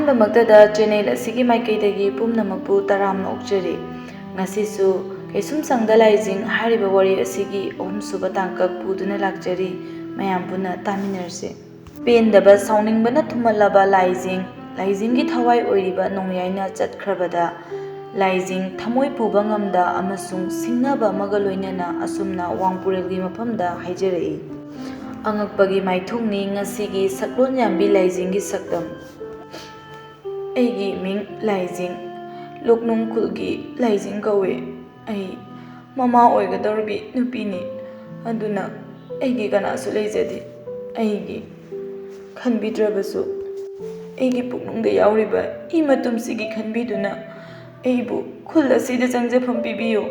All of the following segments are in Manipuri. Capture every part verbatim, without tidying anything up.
ꯑꯍꯥꯟꯕꯃꯛꯇꯗ ꯆꯦꯅꯦꯜ ꯑꯁꯤꯒꯤ ꯃꯥꯏꯀꯩꯗꯒꯤ ꯄꯨꯝꯅꯃꯛꯄꯨ ꯇꯔꯥꯝꯅ ꯑꯣꯛꯆꯔꯤ꯫ ꯉꯁꯤꯁꯨ ꯀꯩꯁꯨꯝꯁꯪꯗ ꯂꯥꯏꯖꯤꯡ ꯍꯥꯏꯔꯤꯕ ꯋꯥꯔꯤ ꯑꯁꯤꯒꯤ ꯑꯍꯨꯝꯁꯨꯕ ꯇꯥꯡꯀꯛ ꯄꯨꯗꯨꯅ ꯂꯥꯛꯆꯔꯤ꯫ ꯃꯌꯥꯝ ꯄꯨꯟꯅ ꯇꯥꯃꯤꯟꯅꯔꯁꯤ꯫ ꯄꯦꯟꯗꯕ ꯁꯥꯎꯅꯤꯡꯕꯅ ꯊꯨꯝꯍꯠꯂꯕ ꯂꯥꯏꯖꯤꯡ, ꯂꯥꯏꯖꯤꯡꯒꯤ ꯊꯋꯥꯏ ꯑꯣꯏꯔꯤꯕ ꯅꯣꯡꯌꯥꯏꯅ ꯆꯠꯈ꯭ꯔꯕꯗ ꯂꯥꯏꯖꯤꯡ ꯊꯃꯣꯏ ꯄꯨꯕ ꯉꯝꯗ ꯑꯃꯁꯨꯡ ꯁꯤꯡꯅꯕ ꯑꯃꯒ ꯂꯣꯏꯅꯅ ꯑꯁꯨꯝꯅ ꯋꯥꯡꯄꯨꯔꯦꯜꯒꯤ ꯃꯐꯝꯗ ꯍꯥꯏꯖꯔꯛꯏ꯫ ꯑꯉꯛꯄꯒꯤ ꯃꯥꯏꯊꯣꯡꯅꯤ ꯉꯁꯤꯒꯤ ꯁꯛꯂꯣꯟ ꯌꯥꯝꯕꯤ ꯂꯥꯏꯖꯤꯡꯒꯤ ꯁꯛꯇꯝ꯫ ꯑꯩꯒꯤ ꯃꯤꯡ ꯂꯥꯏꯖꯤꯡ, ꯂꯨꯛꯅꯨꯡ ꯈꯨꯜꯒꯤ ꯂꯥꯏꯖꯤꯡ ꯀꯧꯏ꯫ ꯑꯩ ꯃꯃꯥ ꯑꯣꯏꯒꯗꯧꯔꯤꯕꯤ ꯅꯨꯄꯤꯅꯤ꯫ ꯑꯗꯨꯅ ꯑꯩꯒꯤ ꯀꯅꯥꯁꯨ ꯂꯩꯖꯗꯦ꯫ ꯑꯩꯒꯤ ꯈꯟꯕꯤꯗ꯭ꯔꯕꯁꯨ ꯑꯩꯒꯤ ꯄꯨꯛꯅꯨꯡꯗ ꯌꯥꯎꯔꯤꯕ ꯏ ꯃꯇꯨꯝꯁꯤꯒꯤ ꯈꯟꯕꯤꯗꯨꯅ ꯑꯩꯕꯨ ꯈꯨꯜ ꯑꯁꯤꯗ ꯆꯪꯖꯐꯝ ꯄꯤꯕꯤꯌꯨ꯫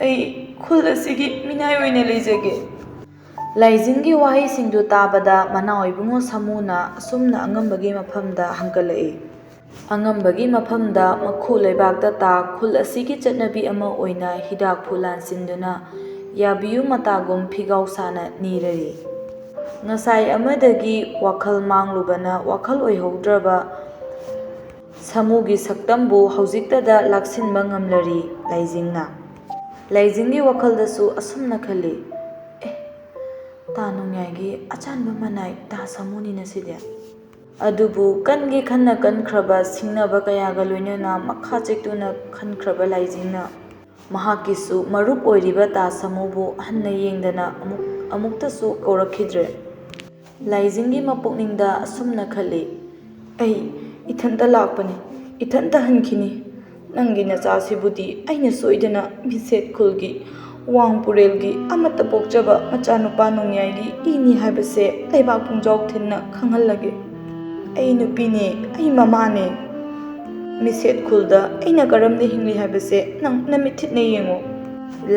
ꯑꯩ ꯈꯨꯜ ꯑꯁꯤꯒꯤ ꯃꯤꯅꯥꯏ ꯑꯣꯏꯅ ꯂꯩꯖꯒꯦ꯫ ꯂꯥꯏꯖꯤꯡꯒꯤ ꯋꯥꯍꯩꯁꯤꯡꯗꯨ ꯇꯥꯕꯗ ꯃꯅꯥꯎ ꯏꯕꯨꯡꯉꯣ ꯁꯥꯃꯨꯅ ꯑꯁꯨꯝꯅ ꯑꯉꯝꯕꯒꯤ ꯃꯐꯝꯗ ꯍꯪꯀꯠꯂꯛꯏ꯫ ꯑꯉꯝꯕꯒꯤ ꯃꯐꯝꯗ ꯃꯈꯨ ꯂꯩꯕꯥꯛꯇ ꯇꯥ ꯈꯨꯜ ꯑꯁꯤꯒꯤ ꯆꯠꯅꯕꯤ ꯑꯃ ꯑꯣꯏꯅ ꯍꯤꯗꯥꯛꯐꯨ ꯂꯥꯟꯁꯤꯟꯗꯨꯅ ꯌꯥꯕꯤꯌꯨ ꯃꯇꯥꯒꯨꯝ ꯐꯤꯒꯥꯎ ꯁꯥꯅ ꯅꯤꯔꯔꯤ꯫ ꯉꯁꯥꯏ ꯑꯃꯗꯒꯤ ꯋꯥꯈꯜ ꯃꯥꯡꯂꯨꯕꯅ ꯋꯥꯈꯜ ꯑꯣꯏꯍꯧꯗ꯭ꯔꯕ ꯁꯥꯃꯨꯒꯤ ꯁꯛꯇꯝꯕꯨ ꯍꯧꯖꯤꯛꯇꯗ ꯂꯥꯛꯁꯤꯟꯕ ꯉꯝꯂꯔꯤ ꯂꯥꯏꯖꯤꯡꯅ꯫ ꯂꯥꯏꯖꯤꯡꯒꯤ ꯋꯥꯈꯜꯗꯁꯨ ꯑꯁꯨꯝꯅ ꯈꯜꯂꯤ, "ꯑꯦ, ꯇꯥ ꯅꯣꯡꯌꯥꯏꯒꯤ ꯑꯆꯥꯟꯕ ꯃꯅꯥꯏ ꯇꯥ ꯁꯥꯃꯨꯅꯤꯅ ꯁꯤꯗꯤ"꯫ ꯑꯗꯨꯕꯨ ꯀꯟꯒꯦ ꯈꯟꯅ ꯀꯟꯈ꯭ꯔꯕ ꯁꯤꯡꯅꯕ ꯀꯌꯥꯒ ꯂꯣꯏꯅꯅ ꯃꯈꯥ ꯆꯦꯛꯇꯨꯅ ꯈꯟꯈ꯭ꯔꯕ ꯂꯥꯏꯖꯤꯡꯅ ꯃꯍꯥꯛꯀꯤꯁꯨ ꯃꯔꯨꯞ ꯑꯣꯏꯔꯤꯕ ꯇꯥ ꯁꯥꯃꯨꯕꯨ ꯍꯟꯅ ꯌꯦꯡꯗꯅ ꯑꯃꯨꯛ, ꯑꯃꯨꯛꯇꯁꯨ ꯀꯧꯔꯛꯈꯤꯗ꯭ꯔꯦ꯫ ꯂꯥꯏꯖꯤꯡꯒꯤ ꯃꯄꯨꯛꯅꯤꯡꯗ ꯑꯁꯨꯝꯅ ꯈꯜꯂꯤ, "ꯑꯩ ꯏꯊꯟꯇ ꯂꯥꯛꯄꯅꯤ, ꯏꯊꯟꯇ ꯍꯟꯈꯤꯅꯤ꯫ ꯅꯪꯒꯤ ꯅꯆꯥꯁꯤꯕꯨꯗꯤ ꯑꯩꯅ ꯁꯣꯏꯗꯅ ꯃꯤꯁꯦꯠ ꯈꯨꯜꯒꯤ ꯋꯥꯡ ꯄꯨꯔꯦꯜꯒꯤ ꯑꯃꯠꯇ ꯄꯣꯛꯆꯕ ꯃꯆꯥꯅꯨꯄꯥ ꯅꯣꯡꯌꯥꯏꯒꯤ ꯏꯅꯤ ꯍꯥꯏꯕꯁꯦ ꯂꯩꯕꯥꯛ ꯄꯨꯡꯖꯥꯎ ꯊꯤꯟꯅ ꯈꯪꯍꯜꯂꯒꯦ꯫ ꯑꯩ ꯅꯨꯄꯤꯅꯦ, ꯑꯩ ꯃꯃꯥꯅꯦ꯫ ꯃꯤꯁꯦꯠ ꯈꯨꯜꯗ ꯑꯩꯅ ꯀꯔꯝꯅ ꯍꯤꯡꯂꯤ ꯍꯥꯏꯕꯁꯦ ꯅꯪ ꯅꯃꯤꯠ ꯊꯤꯠꯅ ꯌꯦꯡꯉꯨ"꯫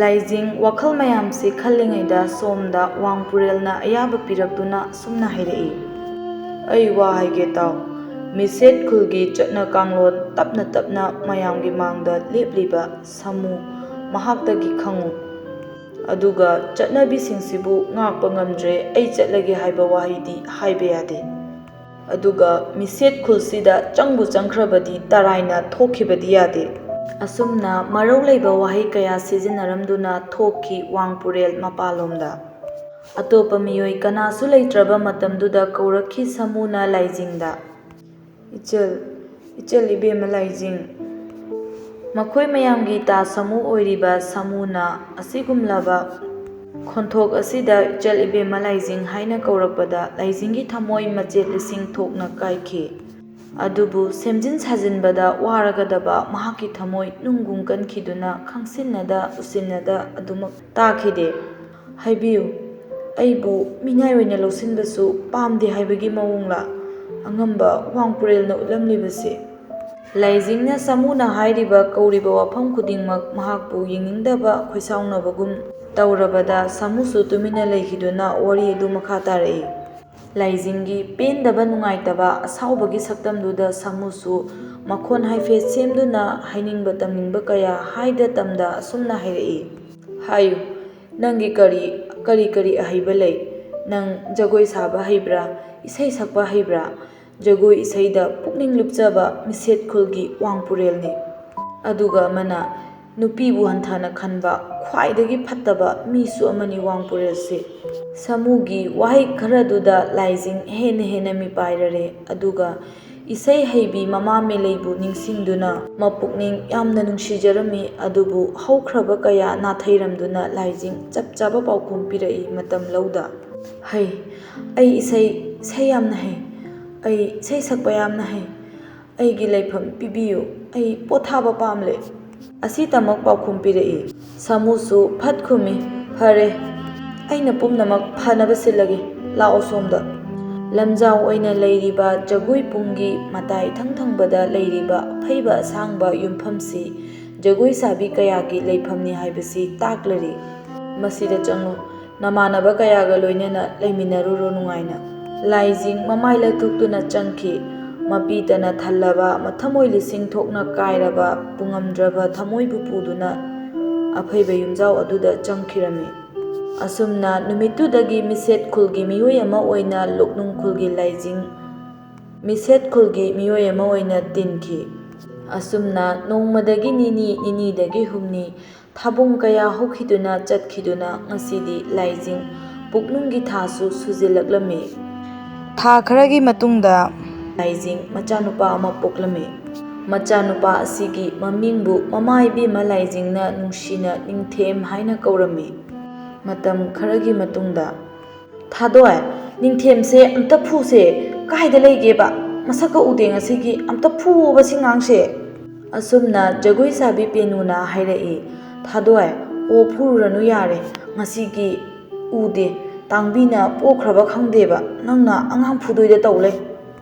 ꯂꯥꯏꯖꯤꯡ ꯋꯥꯈꯜ ꯃꯌꯥꯝꯁꯤ ꯈꯜꯂꯤꯉꯩꯗ ꯁꯣꯝꯗ ꯋꯥꯡꯄꯨꯔꯦꯜꯅ ꯑꯌꯥꯕ ꯄꯤꯔꯛꯇꯨꯅ ꯑꯁꯨꯝꯅ ꯍꯥꯏꯔꯛꯏ, "ꯑꯩ ꯋꯥ ꯍꯥꯏꯒꯦ ꯇꯥꯎ꯫ ꯃꯤꯁꯦꯠ ꯈꯨꯜꯒꯤ ꯆꯠꯅ ꯀꯥꯡꯂꯣꯟ ꯇꯞꯅ ꯇꯞꯅ ꯃꯌꯥꯝꯒꯤ ꯃꯥꯡꯗ ꯂꯦꯞꯂꯤꯕ ꯁꯥꯃꯨ ꯃꯍꯥꯛꯇꯒꯤ ꯈꯪꯉꯨ꯫ ꯑꯗꯨꯒ ꯆꯠꯅꯕꯤꯁꯤꯡꯁꯤꯕꯨ ꯉꯥꯛꯄ ꯉꯝꯗ꯭ꯔꯦ, ꯑꯩ ꯆꯠꯂꯒꯦ ꯍꯥꯏꯕ ꯋꯥꯍꯩꯗꯤ ꯍꯥꯏꯕ ꯌꯥꯗꯦ"꯫ ꯑꯗꯨꯒ ꯃꯤꯁꯦꯠ ꯈꯨꯜꯁꯤꯗ ꯆꯪꯕꯨ ꯆꯪꯈ꯭ꯔꯕꯗꯤ ꯇꯔꯥꯏꯅ ꯊꯣꯛꯈꯤꯕꯗꯤ ꯌꯥꯗꯦ꯫ ꯑꯁꯨꯝꯅ ꯃꯔꯧ ꯂꯩꯕ ꯋꯥꯍꯩ ꯀꯌꯥ ꯁꯤꯖꯤꯟꯅꯔꯝꯗꯨꯅ ꯊꯣꯛꯈꯤ ꯋꯥꯡꯄꯨꯔꯦꯜ ꯃꯄꯥꯟꯂꯣꯝꯗ꯫ ꯑꯇꯣꯞꯄ ꯃꯤꯑꯣꯏ ꯀꯅꯥꯁꯨ ꯂꯩꯇ꯭ꯔꯕ ꯃꯇꯝꯗꯨꯗ ꯀꯧꯔꯛꯈꯤ ꯁꯥꯃꯨꯅ ꯂꯥꯏꯖꯤꯡꯗ, "ꯏꯆꯜ, ꯏꯆꯜ ꯏꯕꯦꯝꯃ ꯂꯥꯏꯖꯤꯡ, ꯃꯈꯣꯏ ꯃꯌꯥꯝꯒꯤ ꯇꯥ ꯁꯥꯃꯨ ꯑꯣꯏꯔꯤꯕ ꯁꯥꯃꯨꯅ ꯑꯁꯤꯒꯨꯝꯂꯕ ꯈꯣꯟꯊꯣꯛ ꯑꯁꯤꯗ ꯏꯆꯜ ꯏꯕꯦꯝꯃ ꯂꯥꯏꯖꯤꯡ ꯍꯥꯏꯅ ꯀꯧꯔꯛꯄꯗ ꯂꯥꯏꯖꯤꯡꯒꯤ ꯊꯃꯣꯏ ꯃꯆꯦꯠ ꯂꯤꯁꯤꯡ ꯊꯣꯛꯅ ꯀꯥꯏꯈꯤ꯫ ꯑꯗꯨꯕꯨ ꯁꯦꯝꯖꯤꯟ ꯁꯥꯖꯤꯟꯕꯗ ꯋꯥꯔꯒꯗꯕ ꯃꯍꯥꯛꯀꯤ ꯊꯃꯣꯏ ꯅꯨꯡꯒꯨꯝ ꯀꯟꯈꯤꯗꯨꯅ ꯈꯪꯁꯤꯟꯅꯗ ꯎꯁꯤꯟꯅꯗ ꯑꯗꯨꯃꯛ ꯇꯥꯈꯤꯗꯦ꯫ ꯍꯥꯏꯕꯤꯌꯨ, ꯑꯩꯕꯨ ꯃꯤꯅꯥꯏ ꯑꯣꯏꯅ ꯂꯧꯁꯤꯟꯕꯁꯨ ꯄꯥꯝꯗꯦ ꯍꯥꯏꯕꯒꯤ ꯃꯑꯣꯡꯂ ꯑꯉꯝꯕ ꯋꯥꯡꯄꯨꯔꯦꯜꯅ ꯎꯠꯂꯝꯂꯤꯕꯁꯦ?" ꯂꯥꯏꯖꯤꯡꯅ ꯁꯥꯃꯨꯅ ꯍꯥꯏꯔꯤꯕ ꯀꯧꯔꯤꯕ ꯋꯥꯐꯝ ꯈꯨꯗꯤꯡꯃꯛ ꯃꯍꯥꯛꯄꯨ ꯌꯦꯡꯅꯤꯡꯗꯕ ꯈꯣꯏꯁꯥꯎꯅꯕꯒꯨꯝ ꯇꯧꯔꯕꯗ ꯁꯥꯃꯨꯁꯨ ꯇꯨꯃꯤꯟꯅ ꯂꯩꯈꯤꯗꯨꯅ ꯋꯥꯔꯤ ꯑꯗꯨ ꯃꯈꯥ ꯇꯥꯔꯛꯏ꯫ ꯂꯥꯏꯖꯤꯡꯒꯤ ꯄꯦꯟꯗꯕ ꯅꯨꯡꯉꯥꯏꯇꯕ ꯑꯁꯥꯎꯕꯒꯤ ꯁꯛꯇꯝꯗꯨꯗ ꯁꯥꯃꯨꯁꯨ ꯃꯈꯣꯟ ꯍꯥꯏꯐꯦꯠ ꯁꯦꯝꯗꯨꯅ ꯍꯥꯏꯅꯤꯡꯕ ꯇꯝꯅꯤꯡꯕ ꯀꯌꯥ ꯍꯥꯏꯗ ꯇꯝꯗ ꯑꯁꯨꯝꯅ ꯍꯥꯏꯔꯛꯏ, "ꯍꯥꯏꯌꯨ, ꯅꯪꯒꯤ ꯀꯔꯤ, ꯀꯔꯤ ꯀꯔꯤ ꯑꯍꯩꯕ ꯂꯩ? ꯅꯪ ꯖꯒꯣꯏ ꯁꯥꯕ ꯍꯩꯕ꯭ꯔꯥ? ꯏꯁꯩ ꯁꯛꯄ ꯍꯩꯕ꯭ꯔꯥ? ꯖꯒꯣꯏ ꯏꯁꯩꯗ ꯄꯨꯛꯅꯤꯡ ꯂꯨꯞꯆꯕ ꯃꯤꯁꯦꯠ ꯈꯨꯜꯒꯤ ꯋꯥꯡꯄꯨꯔꯦꯜꯅꯤ꯫ ꯑꯗꯨꯒ ꯑꯃꯅ ꯅꯨꯄꯤꯕꯨ ꯍꯟꯊꯅ ꯈꯟꯕ ꯈ꯭ꯋꯥꯏꯗꯒꯤ ꯐꯠꯇꯕ ꯃꯤꯁꯨ ꯑꯃꯅꯤ ꯋꯥꯡꯄꯨꯔꯦꯜꯁꯤ꯫" ꯁꯥꯃꯨꯒꯤ ꯋꯥꯍꯩ ꯈꯔꯗꯨꯗ ꯂꯥꯏꯖꯤꯡ ꯍꯦꯟꯅ ꯍꯦꯟꯅ ꯃꯤꯄꯥꯏꯔꯔꯦ꯫ ꯑꯗꯨꯒ ꯏꯁꯩ ꯍꯩꯕꯤ ꯃꯃꯥ ꯃꯦꯂꯩꯕꯨ ꯅꯤꯡꯁꯤꯡꯗꯨꯅ ꯃꯄꯨꯛꯅꯤꯡ ꯌꯥꯝꯅ ꯅꯨꯡꯁꯤꯖꯔꯝꯃꯤ꯫ ꯑꯗꯨꯕꯨ ꯍꯧꯈ꯭ꯔꯕ ꯀꯌꯥ ꯅꯥꯊꯩꯔꯝꯗꯨꯅ ꯂꯥꯏꯖꯤꯡ ꯆꯞ ꯆꯥꯕ ꯄꯥꯎꯈꯨꯝ ꯄꯤꯔꯛꯏ ꯃꯇꯝ ꯂꯧꯗ꯫ "ꯍꯩ, ꯑꯩ ꯏꯁꯩ, ꯏꯁꯩ ꯌꯥꯝꯅ ꯍꯩ꯫ ꯑꯩ ꯏꯁꯩ ꯁꯛꯄ ꯌꯥꯝꯅ ꯍꯩ꯫ ꯑꯩꯒꯤ ꯂꯩꯐꯝ ꯄꯤꯕꯤꯌꯨ꯫ ꯑꯩ ꯄꯣꯊꯥꯕ ꯄꯥꯝꯂꯦ꯫" ꯑꯁꯤꯇꯃꯛ ꯄꯥꯎꯈꯨꯝ ꯄꯤꯔꯛꯏ꯫ ꯁꯥꯃꯨꯁꯨ ꯐꯠ ꯈꯨꯝꯃꯤ, "ꯐꯔꯦ, ꯑꯩꯅ ꯄꯨꯝꯅꯃꯛ ꯐꯅꯕ ꯁꯤꯜꯂꯒꯦ꯫ ꯂꯥꯛꯑꯣ ꯁꯣꯝꯗ꯫" ꯂꯝꯖꯥꯎ ꯑꯣꯏꯅ ꯂꯩꯔꯤꯕ ꯖꯒꯣꯏ ꯄꯨꯡꯒꯤ ꯃꯇꯥꯏ ꯏꯊꯪ ꯊꯪꯕꯗ ꯂꯩꯔꯤꯕ ꯑꯐꯩꯕ ꯑꯁꯥꯡꯕ ꯌꯨꯝꯐꯝꯁꯤ ꯖꯒꯣꯏ ꯁꯥꯕꯤ ꯀꯌꯥꯒꯤ ꯂꯩꯐꯝꯅꯤ ꯍꯥꯏꯕꯁꯤ ꯇꯥꯛꯂꯔꯤ꯫ "ꯃꯁꯤꯗ ꯆꯪꯂꯨ, ꯅꯃꯥꯟꯅꯕ ꯀꯌꯥꯒ ꯂꯣꯏꯅꯅ ꯂꯩꯃꯤꯟꯅꯔꯨꯔꯣ ꯅꯨꯡꯉꯥꯏꯅ꯫" ꯂꯥꯏꯖꯤꯡ ꯃꯃꯥꯏ ꯂꯩꯊꯣꯛꯇꯨꯅ ꯆꯪꯈꯤ꯫ ꯃꯄꯤ ꯇꯅ ꯊꯜꯂꯕ, ꯃꯊꯃꯣꯏ ꯂꯤꯁꯤꯡ ꯊꯣꯛꯅ ꯀꯥꯏꯔꯕ, ꯄꯨꯉꯝꯗ꯭ꯔꯕ ꯊꯃꯣꯏꯕꯨ ꯄꯨꯗꯨꯅ ꯑꯐꯩꯕ ꯌꯨꯝꯖꯥꯎ ꯑꯗꯨꯗ ꯆꯪꯈꯤꯔꯝꯃꯤ꯫ ꯑꯁꯨꯝꯅ ꯅꯨꯃꯤꯠꯇꯨꯗꯒꯤ ꯃꯤꯁꯦꯠ ꯈꯨꯜꯒꯤ ꯃꯤꯑꯣꯏ ꯑꯃ ꯑꯣꯏꯅ ꯂꯣꯛꯅꯨꯡ ꯈꯨꯜꯒꯤ ꯂꯥꯏꯖꯤꯡ ꯃꯤꯁꯦꯠ ꯈꯨꯜꯒꯤ ꯃꯤꯑꯣꯏ ꯑꯃ ꯑꯣꯏꯅ ꯇꯤꯟꯈꯤ꯫ ꯑꯁꯨꯝꯅ ꯅꯣꯡꯃꯗꯒꯤ ꯅꯤꯅꯤ, ꯅꯤꯅꯤꯗꯒꯤ ꯍꯨꯝꯅꯤ, ꯊꯥꯕꯨꯡ ꯀꯌꯥ ꯍꯧꯈꯤꯗꯨꯅ ꯆꯠꯈꯤꯗꯨꯅ ꯉꯁꯤꯗꯤ ꯂꯥꯏꯖꯤꯡ ꯄꯨꯛꯅꯨꯡꯒꯤ ꯊꯥꯁꯨ ꯁꯨꯖꯤꯜꯂꯛꯂꯝꯃꯤ꯫ ꯊꯥ ꯈꯔꯒꯤ ꯃꯇꯨꯡꯗ ꯂꯥꯏꯖꯤꯡ ꯃꯆꯥꯅꯨꯄꯥ ꯑꯃ ꯄꯣꯛꯂꯝꯃꯤ꯫ ꯃꯆꯥꯅꯨꯄꯥ ꯑꯁꯤꯒꯤ ꯃꯃꯤꯡꯕꯨ ꯃꯃꯥ ꯏꯕꯦꯝꯃ ꯂꯥꯏꯖꯤꯡꯅ ꯅꯨꯡꯁꯤꯅ ꯅꯤꯡꯊꯦꯝ ꯍꯥꯏꯅ ꯀꯧꯔꯝꯃꯤ꯫ ꯃꯇꯝ ꯈꯔꯒꯤ ꯃꯇꯨꯡꯗ, "ꯊꯥꯗꯣꯏ, ꯅꯤꯡꯊꯦꯝꯁꯦ ꯑꯝꯇ ꯐꯨꯁꯦ꯫ ꯀꯥꯏꯗ ꯂꯩꯒꯦꯕ? ꯃꯁꯛꯀ ꯎꯗꯦ ꯉꯁꯤꯒꯤ꯫ ꯑꯝꯇ ꯐꯨꯑꯣꯕ ꯁꯤ ꯉꯥꯡꯁꯦ꯫" ꯑꯁꯨꯝꯅ ꯖꯒꯣꯏ ꯁꯥꯕꯤ ꯄꯦꯅꯨꯅ ꯍꯥꯏꯔꯛꯏ꯫ "ꯊꯥꯗꯣꯏ, ꯑꯣ, ꯐꯨꯔꯨꯔꯅꯨ ꯌꯥꯔꯦ꯫ ꯉꯁꯤꯒꯤ ꯎꯗꯦ꯫ ꯇꯥꯡꯕꯤꯅ ꯄꯣꯛꯈ꯭ꯔꯕ ꯈꯪꯗꯦꯕ꯫ ꯅꯪꯅ ꯑꯉꯥꯡ ꯐꯨꯗꯣꯏꯗ ꯇꯧ ꯂꯩ꯫"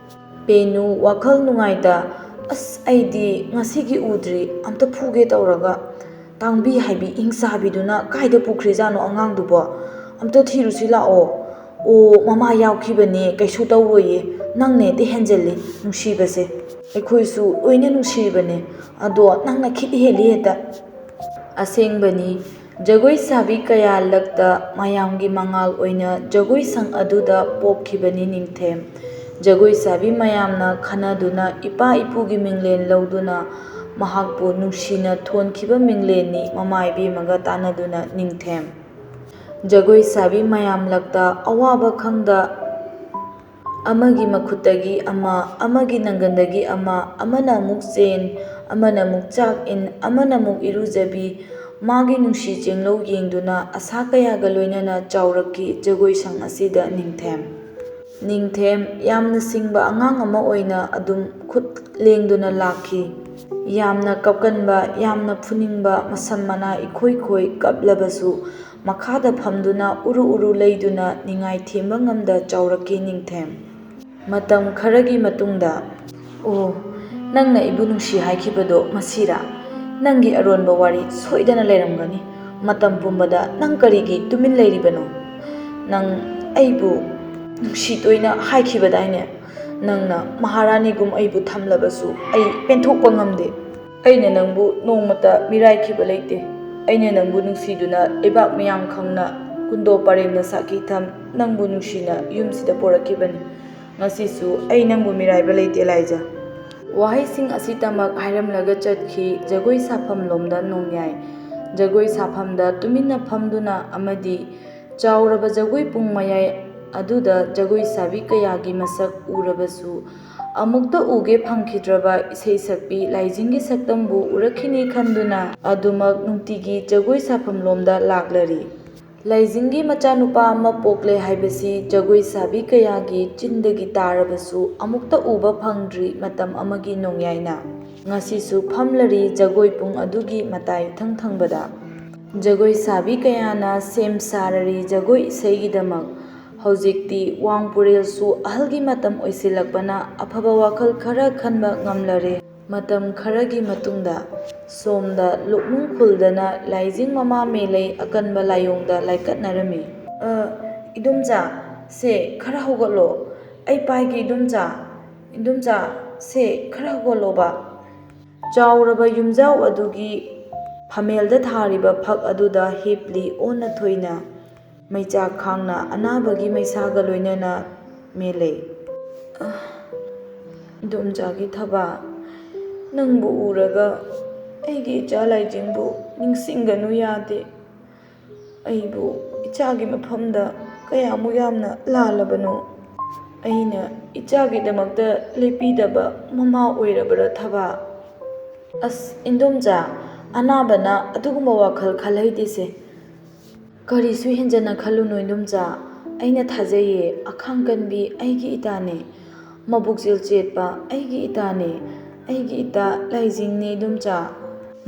ꯄꯦꯅꯨ ꯋꯥꯈꯜ ꯅꯨꯡꯉꯥꯏꯇ, "ꯑꯁ, ꯑꯩꯗꯤ ꯉꯁꯤꯒꯤ ꯎꯗ꯭ꯔꯤ꯫ ꯑꯝꯇ ꯐꯨꯒꯦ ꯇꯧꯔꯒ꯫ ꯇꯥꯡꯕꯤ ꯍꯥꯏꯕꯤ ꯏꯪ ꯆꯥꯕꯤꯗꯨꯅ ꯀꯥꯏꯗ ꯄꯨꯈ꯭ꯔꯤꯖꯥꯠꯅꯣ ꯑꯉꯥꯡꯗꯨꯕꯣ? ꯑꯝꯇ ꯊꯤꯔꯨꯁꯤ ꯂꯥꯛꯑꯣ꯫" "ꯑꯣ, ꯃꯃꯥ ꯌꯥꯎꯈꯤꯕꯅꯦ, ꯀꯩꯁꯨ ꯇꯧꯔꯣꯏꯌꯦ꯫ ꯅꯪꯅ ꯍꯦꯛꯇ ꯍꯦꯟꯖꯜꯂꯤ ꯅꯨꯡꯁꯤꯕꯁꯦ꯫ ꯑꯩꯈꯣꯏꯁꯨ ꯂꯣꯏꯅ ꯅꯨꯡꯁꯤꯔꯤꯕꯅꯦ, ꯑꯗꯣ ꯅꯪꯅ ꯈꯤꯠ ꯍꯦꯜꯂꯤ ꯍꯦꯛꯇ꯫" ꯑꯁꯦꯡꯕꯅꯤ, ꯖꯒꯣꯏ ꯁꯥꯕꯤ ꯀꯌꯥ ꯂꯛꯇ ꯃꯌꯥꯝꯒꯤ ꯃꯉꯥꯜ ꯑꯣꯏꯅ ꯖꯒꯣꯏ ꯁꯪ ꯑꯗꯨꯗ ꯄꯣꯛꯈꯤꯕꯅꯤ ꯅꯤꯡꯊꯦꯝ꯫ ꯖꯒꯣꯏ ꯁꯥꯕꯤ ꯃꯌꯥꯝꯅ ꯈꯟꯅꯗꯨꯅ ꯏꯄꯥ ꯏꯄꯨꯒꯤ ꯃꯤꯡꯂꯦꯟ ꯂꯧꯗꯨꯅ ꯃꯍꯥꯛꯄꯨ ꯅꯨꯡꯁꯤꯅ ꯊꯣꯟꯈꯤꯕ ꯃꯤꯡꯂꯦꯟꯅꯤ ꯃꯃꯥ ꯏꯕꯦꯝꯃꯒ ꯇꯥꯟꯅꯗꯨꯅ ꯅꯤꯡꯊꯦꯝ꯫ ꯖꯒꯣꯏ ꯁꯥꯕꯤ ꯃꯌꯥꯝ ꯂꯛꯇ ꯑꯋꯥꯕ ꯈꯪꯗ ꯑꯃꯒꯤ ꯃꯈꯨꯠꯇꯒꯤ ꯑꯃ, ꯑꯃꯒꯤ ꯅꯪꯒꯟꯗꯒꯤ ꯑꯃ, ꯑꯃꯅ ꯑꯃꯨꯛ ꯆꯦꯟ, ꯑꯃꯅ ꯑꯃꯨꯛ ꯆꯥꯛ ꯏꯟ, ꯑꯃꯅ ꯑꯃꯨꯛ ꯏꯔꯨꯖꯕꯤ, ꯃꯥꯒꯤ ꯅꯨꯡꯁꯤ ꯆꯦꯡꯂꯧ ꯌꯦꯡꯗꯨꯅ ꯑꯁꯥ ꯀꯌꯥꯒ ꯂꯣꯏꯅꯅ ꯆꯥꯎꯔꯛꯈꯤ ꯖꯒꯣꯏ ꯁꯪ ꯑꯁꯤꯗ ꯅꯤꯡꯊꯦꯝ꯫ ꯅꯤꯡꯊꯦꯝ ꯌꯥꯝꯅ ꯁꯤꯡꯕ ꯑꯉꯥꯡ ꯑꯃ ꯑꯣꯏꯅ ꯑꯗꯨꯝ ꯈꯨꯠ ꯂꯦꯡꯗꯨꯅ ꯂꯥꯛꯈꯤ꯫ ꯌꯥꯝꯅ ꯀꯞꯀꯟꯕ, ꯌꯥꯝꯅ ꯐꯨꯅꯤꯡꯕ, ꯃꯁꯝ ꯃꯅꯥ ꯏꯈꯣꯏ ꯈꯣꯏ ꯀꯞꯂꯕꯁꯨ ꯃꯈꯥꯗ ꯐꯝꯗꯨꯅ ꯎꯔꯨ ꯎꯔꯨ ꯂꯩꯗꯨꯅ ꯅꯤꯡꯉꯥꯏ ꯊꯦꯝꯕ ꯉꯝꯗ ꯆꯥꯎꯔꯛꯈꯤ ꯅꯤꯡꯊꯦꯝ꯫ ꯃꯇꯝ ꯈꯔꯒꯤ ꯃꯇꯨꯡꯗ, "ꯑꯣ, ꯅꯪꯅ ꯑꯩꯕꯨ ꯅꯨꯡꯁꯤ ꯍꯥꯏꯈꯤꯕꯗꯣ ꯃꯁꯤꯔꯥ? ꯅꯪꯒꯤ ꯑꯔꯣꯟꯕ ꯋꯥꯔꯤ ꯁꯣꯏꯗꯅ ꯂꯩꯔꯝꯒꯅꯤ꯫ ꯃꯇꯝ ꯄꯨꯝꯕꯗ ꯅꯪ ꯀꯔꯤꯒꯤ ꯇꯨꯃꯤꯟ ꯂꯩꯔꯤꯕꯅꯣ? ꯅꯪ ꯑꯩꯕꯨ ꯅꯨꯡꯁꯤ ꯇꯣꯏꯅ ꯍꯥꯏꯈꯤꯕꯗꯥꯏꯅꯦ? ꯅꯪꯅ ꯃꯍꯥꯔꯥꯅꯤꯒꯨꯝ ꯑꯩꯕꯨ ꯊꯝꯂꯕꯁꯨ ꯑꯩ ꯄꯦꯟꯊꯣꯛꯄ ꯉꯝꯗꯦ꯫ ꯑꯩꯅ ꯅꯪꯕꯨ ꯅꯣꯡꯃꯇ ꯃꯤꯔꯥꯏꯈꯤꯕ ꯂꯩꯇꯦ꯫ ꯑꯩꯅ ꯅꯪꯕꯨ ꯅꯨꯡꯁꯤꯗꯨꯅ ꯂꯩꯕꯥꯛ ꯃꯤꯌꯥꯝ ꯈꯪꯅ ꯀꯨꯟꯗꯣ ꯄꯔꯦꯡꯅ ꯁꯥꯈꯤ ꯊꯝ ꯅꯪꯕꯨ ꯅꯨꯡꯁꯤꯅ ꯌꯨꯝꯁꯤꯗ ꯄꯣꯔꯛꯈꯤꯕꯅꯤ꯫ ꯉꯁꯤꯁꯨ ꯑꯩ ꯅꯪꯕꯨ ꯃꯤꯔꯥꯏꯕ ꯂꯩꯇꯦ, ꯂꯥꯏꯖꯥ꯫ ꯋꯥꯍꯩꯁꯤꯡ ꯑꯁꯤꯇꯃꯛ ꯍꯥꯏꯔꯝꯂꯒ ꯆꯠꯈꯤ ꯖꯒꯣꯏ ꯁꯥꯐꯝ ꯂꯣꯝꯗ ꯅꯣꯡꯌꯥꯏ꯫ ꯖꯒꯣꯏ ꯁꯥꯐꯝꯗ ꯇꯨꯃꯤꯟꯅ ꯐꯝꯗꯨꯅ ꯑꯃꯗꯤ ꯆꯥꯎꯔꯕ ꯖꯒꯣꯏ ꯄꯨꯡ ꯃꯌꯥꯏ ꯑꯗꯨꯗ ꯖꯒꯣꯏ ꯁꯥꯕꯤ ꯀꯌꯥꯒꯤ ꯃꯁꯛ ꯎꯔꯕꯁꯨ, ꯑꯃꯨꯛꯇ ꯎꯒꯦ ꯐꯪꯈꯤꯗ꯭ꯔꯕ ꯏꯁꯩ ꯁꯛꯄꯤ ꯂꯥꯏꯖꯤꯡꯒꯤ ꯁꯛꯇꯝꯕꯨ ꯎꯔꯛꯈꯤꯅꯤ ꯈꯟꯗꯨꯅ ꯑꯗꯨꯃꯛ ꯅꯨꯡꯇꯤꯒꯤ ꯖꯒꯣꯏ ꯁꯥꯐꯝ ꯂꯣꯝꯗ ꯂꯥꯛꯂꯔꯤ꯫ ꯂꯥꯏꯖꯤꯡꯒꯤ ꯃꯆꯥꯅꯨꯄꯥ ꯑꯃ ꯄꯣꯛꯂꯦ ꯍꯥꯏꯕꯁꯤ ꯖꯒꯣꯏ ꯁꯥꯕꯤ ꯀꯌꯥꯒꯤ ꯆꯤꯟꯗꯒꯤ ꯇꯥꯔꯕꯁꯨ ꯑꯃꯨꯛꯇ ꯎꯕ ꯐꯪꯗ꯭ꯔꯤ ꯃꯇꯝ ꯑꯃꯒꯤ ꯅꯣꯡꯌꯥꯏꯅ꯫ ꯉꯁꯤꯁꯨ ꯐꯝꯂꯔꯤ ꯖꯒꯣꯏ ꯄꯨꯡ ꯑꯗꯨꯒꯤ ꯃꯇꯥꯏ ꯏꯊꯪ ꯊꯪꯕꯗ꯫ ꯖꯒꯣꯏ ꯁꯥꯕꯤ ꯀꯌꯥꯅ ꯁꯦꯝ ꯁꯥꯔꯔꯤ ꯖꯒꯣꯏ ꯏꯁꯩꯒꯤꯗꯃꯛ꯫ ꯍꯧꯖꯤꯛꯇꯤ ꯋꯥꯡ ꯄꯨꯔꯦꯜꯁꯨ ꯑꯍꯜꯒꯤ ꯃꯇꯝ ꯑꯣꯏꯁꯤꯜꯂꯛꯄꯅ ꯑꯐꯕ ꯋꯥꯈꯜ ꯈꯔ ꯈꯟꯕ ꯉꯝꯂꯔꯦ꯫ ꯃꯇꯝ ꯈꯔꯒꯤ ꯃꯇꯨꯡꯗ ꯁꯣꯝꯗ ꯂꯣꯛꯅꯨꯡ ꯈꯨꯜꯗꯅ ꯂꯥꯏꯖꯤꯡ ꯃꯃꯥ ꯃꯦꯂꯩ ꯑꯀꯟꯕ ꯂꯥꯏꯑꯣꯡꯗ ꯂꯥꯏꯀꯠꯅꯔꯝꯃꯤ꯫ "ꯑ, ꯏꯗꯣꯝꯆꯥ, ꯁꯦ ꯈꯔ ꯍꯧꯒꯠꯂꯣ꯫ ꯑꯩ ꯄꯥꯏꯒꯦ ꯏꯗꯣꯝꯆꯥ꯫ ꯏꯗꯣꯝꯆꯥ, ꯁꯦ ꯈꯔ ꯍꯧꯒꯠꯂꯣꯕ꯫" ꯆꯥꯎꯔꯕ ꯌꯨꯝꯖꯥꯎ ꯑꯗꯨꯒꯤ ꯐꯝꯃꯦꯜꯗ ꯊꯥꯔꯤꯕ ꯐꯛ ꯑꯗꯨꯗ ꯍꯤꯞꯂꯤ ꯑꯣꯟꯅ ꯊꯣꯏꯅ꯫ ꯃꯩꯆꯥꯛ ꯈꯥꯡꯅ ꯑꯅꯥꯕꯒꯤ ꯃꯩꯁꯥꯒ ꯂꯣꯏꯅꯅ ꯃꯦꯂꯩ꯫ "ꯑ, ꯏꯗꯣꯝꯆꯥꯒꯤ ꯊꯕꯥ, ꯅꯪꯕꯨ ꯎꯔꯒ ꯑꯩꯒꯤ ꯏꯆꯥ ꯂꯥꯏꯖꯤꯡꯕꯨ ꯅꯤꯡꯁꯤꯡꯒꯅꯨ ꯌꯥꯗꯦ꯫ ꯑꯩꯕꯨ ꯏꯆꯥꯒꯤ ꯃꯐꯝꯗ ꯀꯌꯥꯃꯨꯛ ꯌꯥꯝꯅ ꯂꯥꯜꯂꯕꯅꯣ꯫ ꯑꯩꯅ ꯏꯆꯥꯒꯤꯗꯃꯛꯇ ꯂꯦꯞꯄꯤꯗꯕ ꯃꯃꯥ ꯑꯣꯏꯔꯕ꯭ꯔꯥ ꯊꯕꯥ?" "ꯑꯁ, ꯏꯟꯗꯣꯝꯆꯥ, ꯑꯅꯥꯕꯅ ꯑꯗꯨꯒꯨꯝꯕ ꯋꯥꯈꯜ ꯈꯜꯍꯩꯗꯦꯁꯦ꯫ ꯀꯔꯤꯁꯨ ꯍꯦꯟꯖꯟꯅ ꯈꯜꯂꯨꯅꯨ ꯏꯟꯗꯣꯝꯆꯥ꯫ ꯑꯩꯅ ꯊꯥꯖꯩꯌꯦ, ꯑꯈꯥꯡ ꯀꯟꯕꯤ ꯑꯩꯒꯤ ꯏꯇꯥꯅꯦ꯫ ꯃꯕꯨꯛꯆꯦꯜ ꯆꯦꯠꯄ ꯑꯩꯒꯤ ꯏꯇꯥꯅꯦ꯫ ꯑꯩꯒꯤ ꯏꯇꯥ ꯂꯥꯏꯖꯤꯡꯅꯦ ꯏꯗꯣꯝꯆꯥ꯫"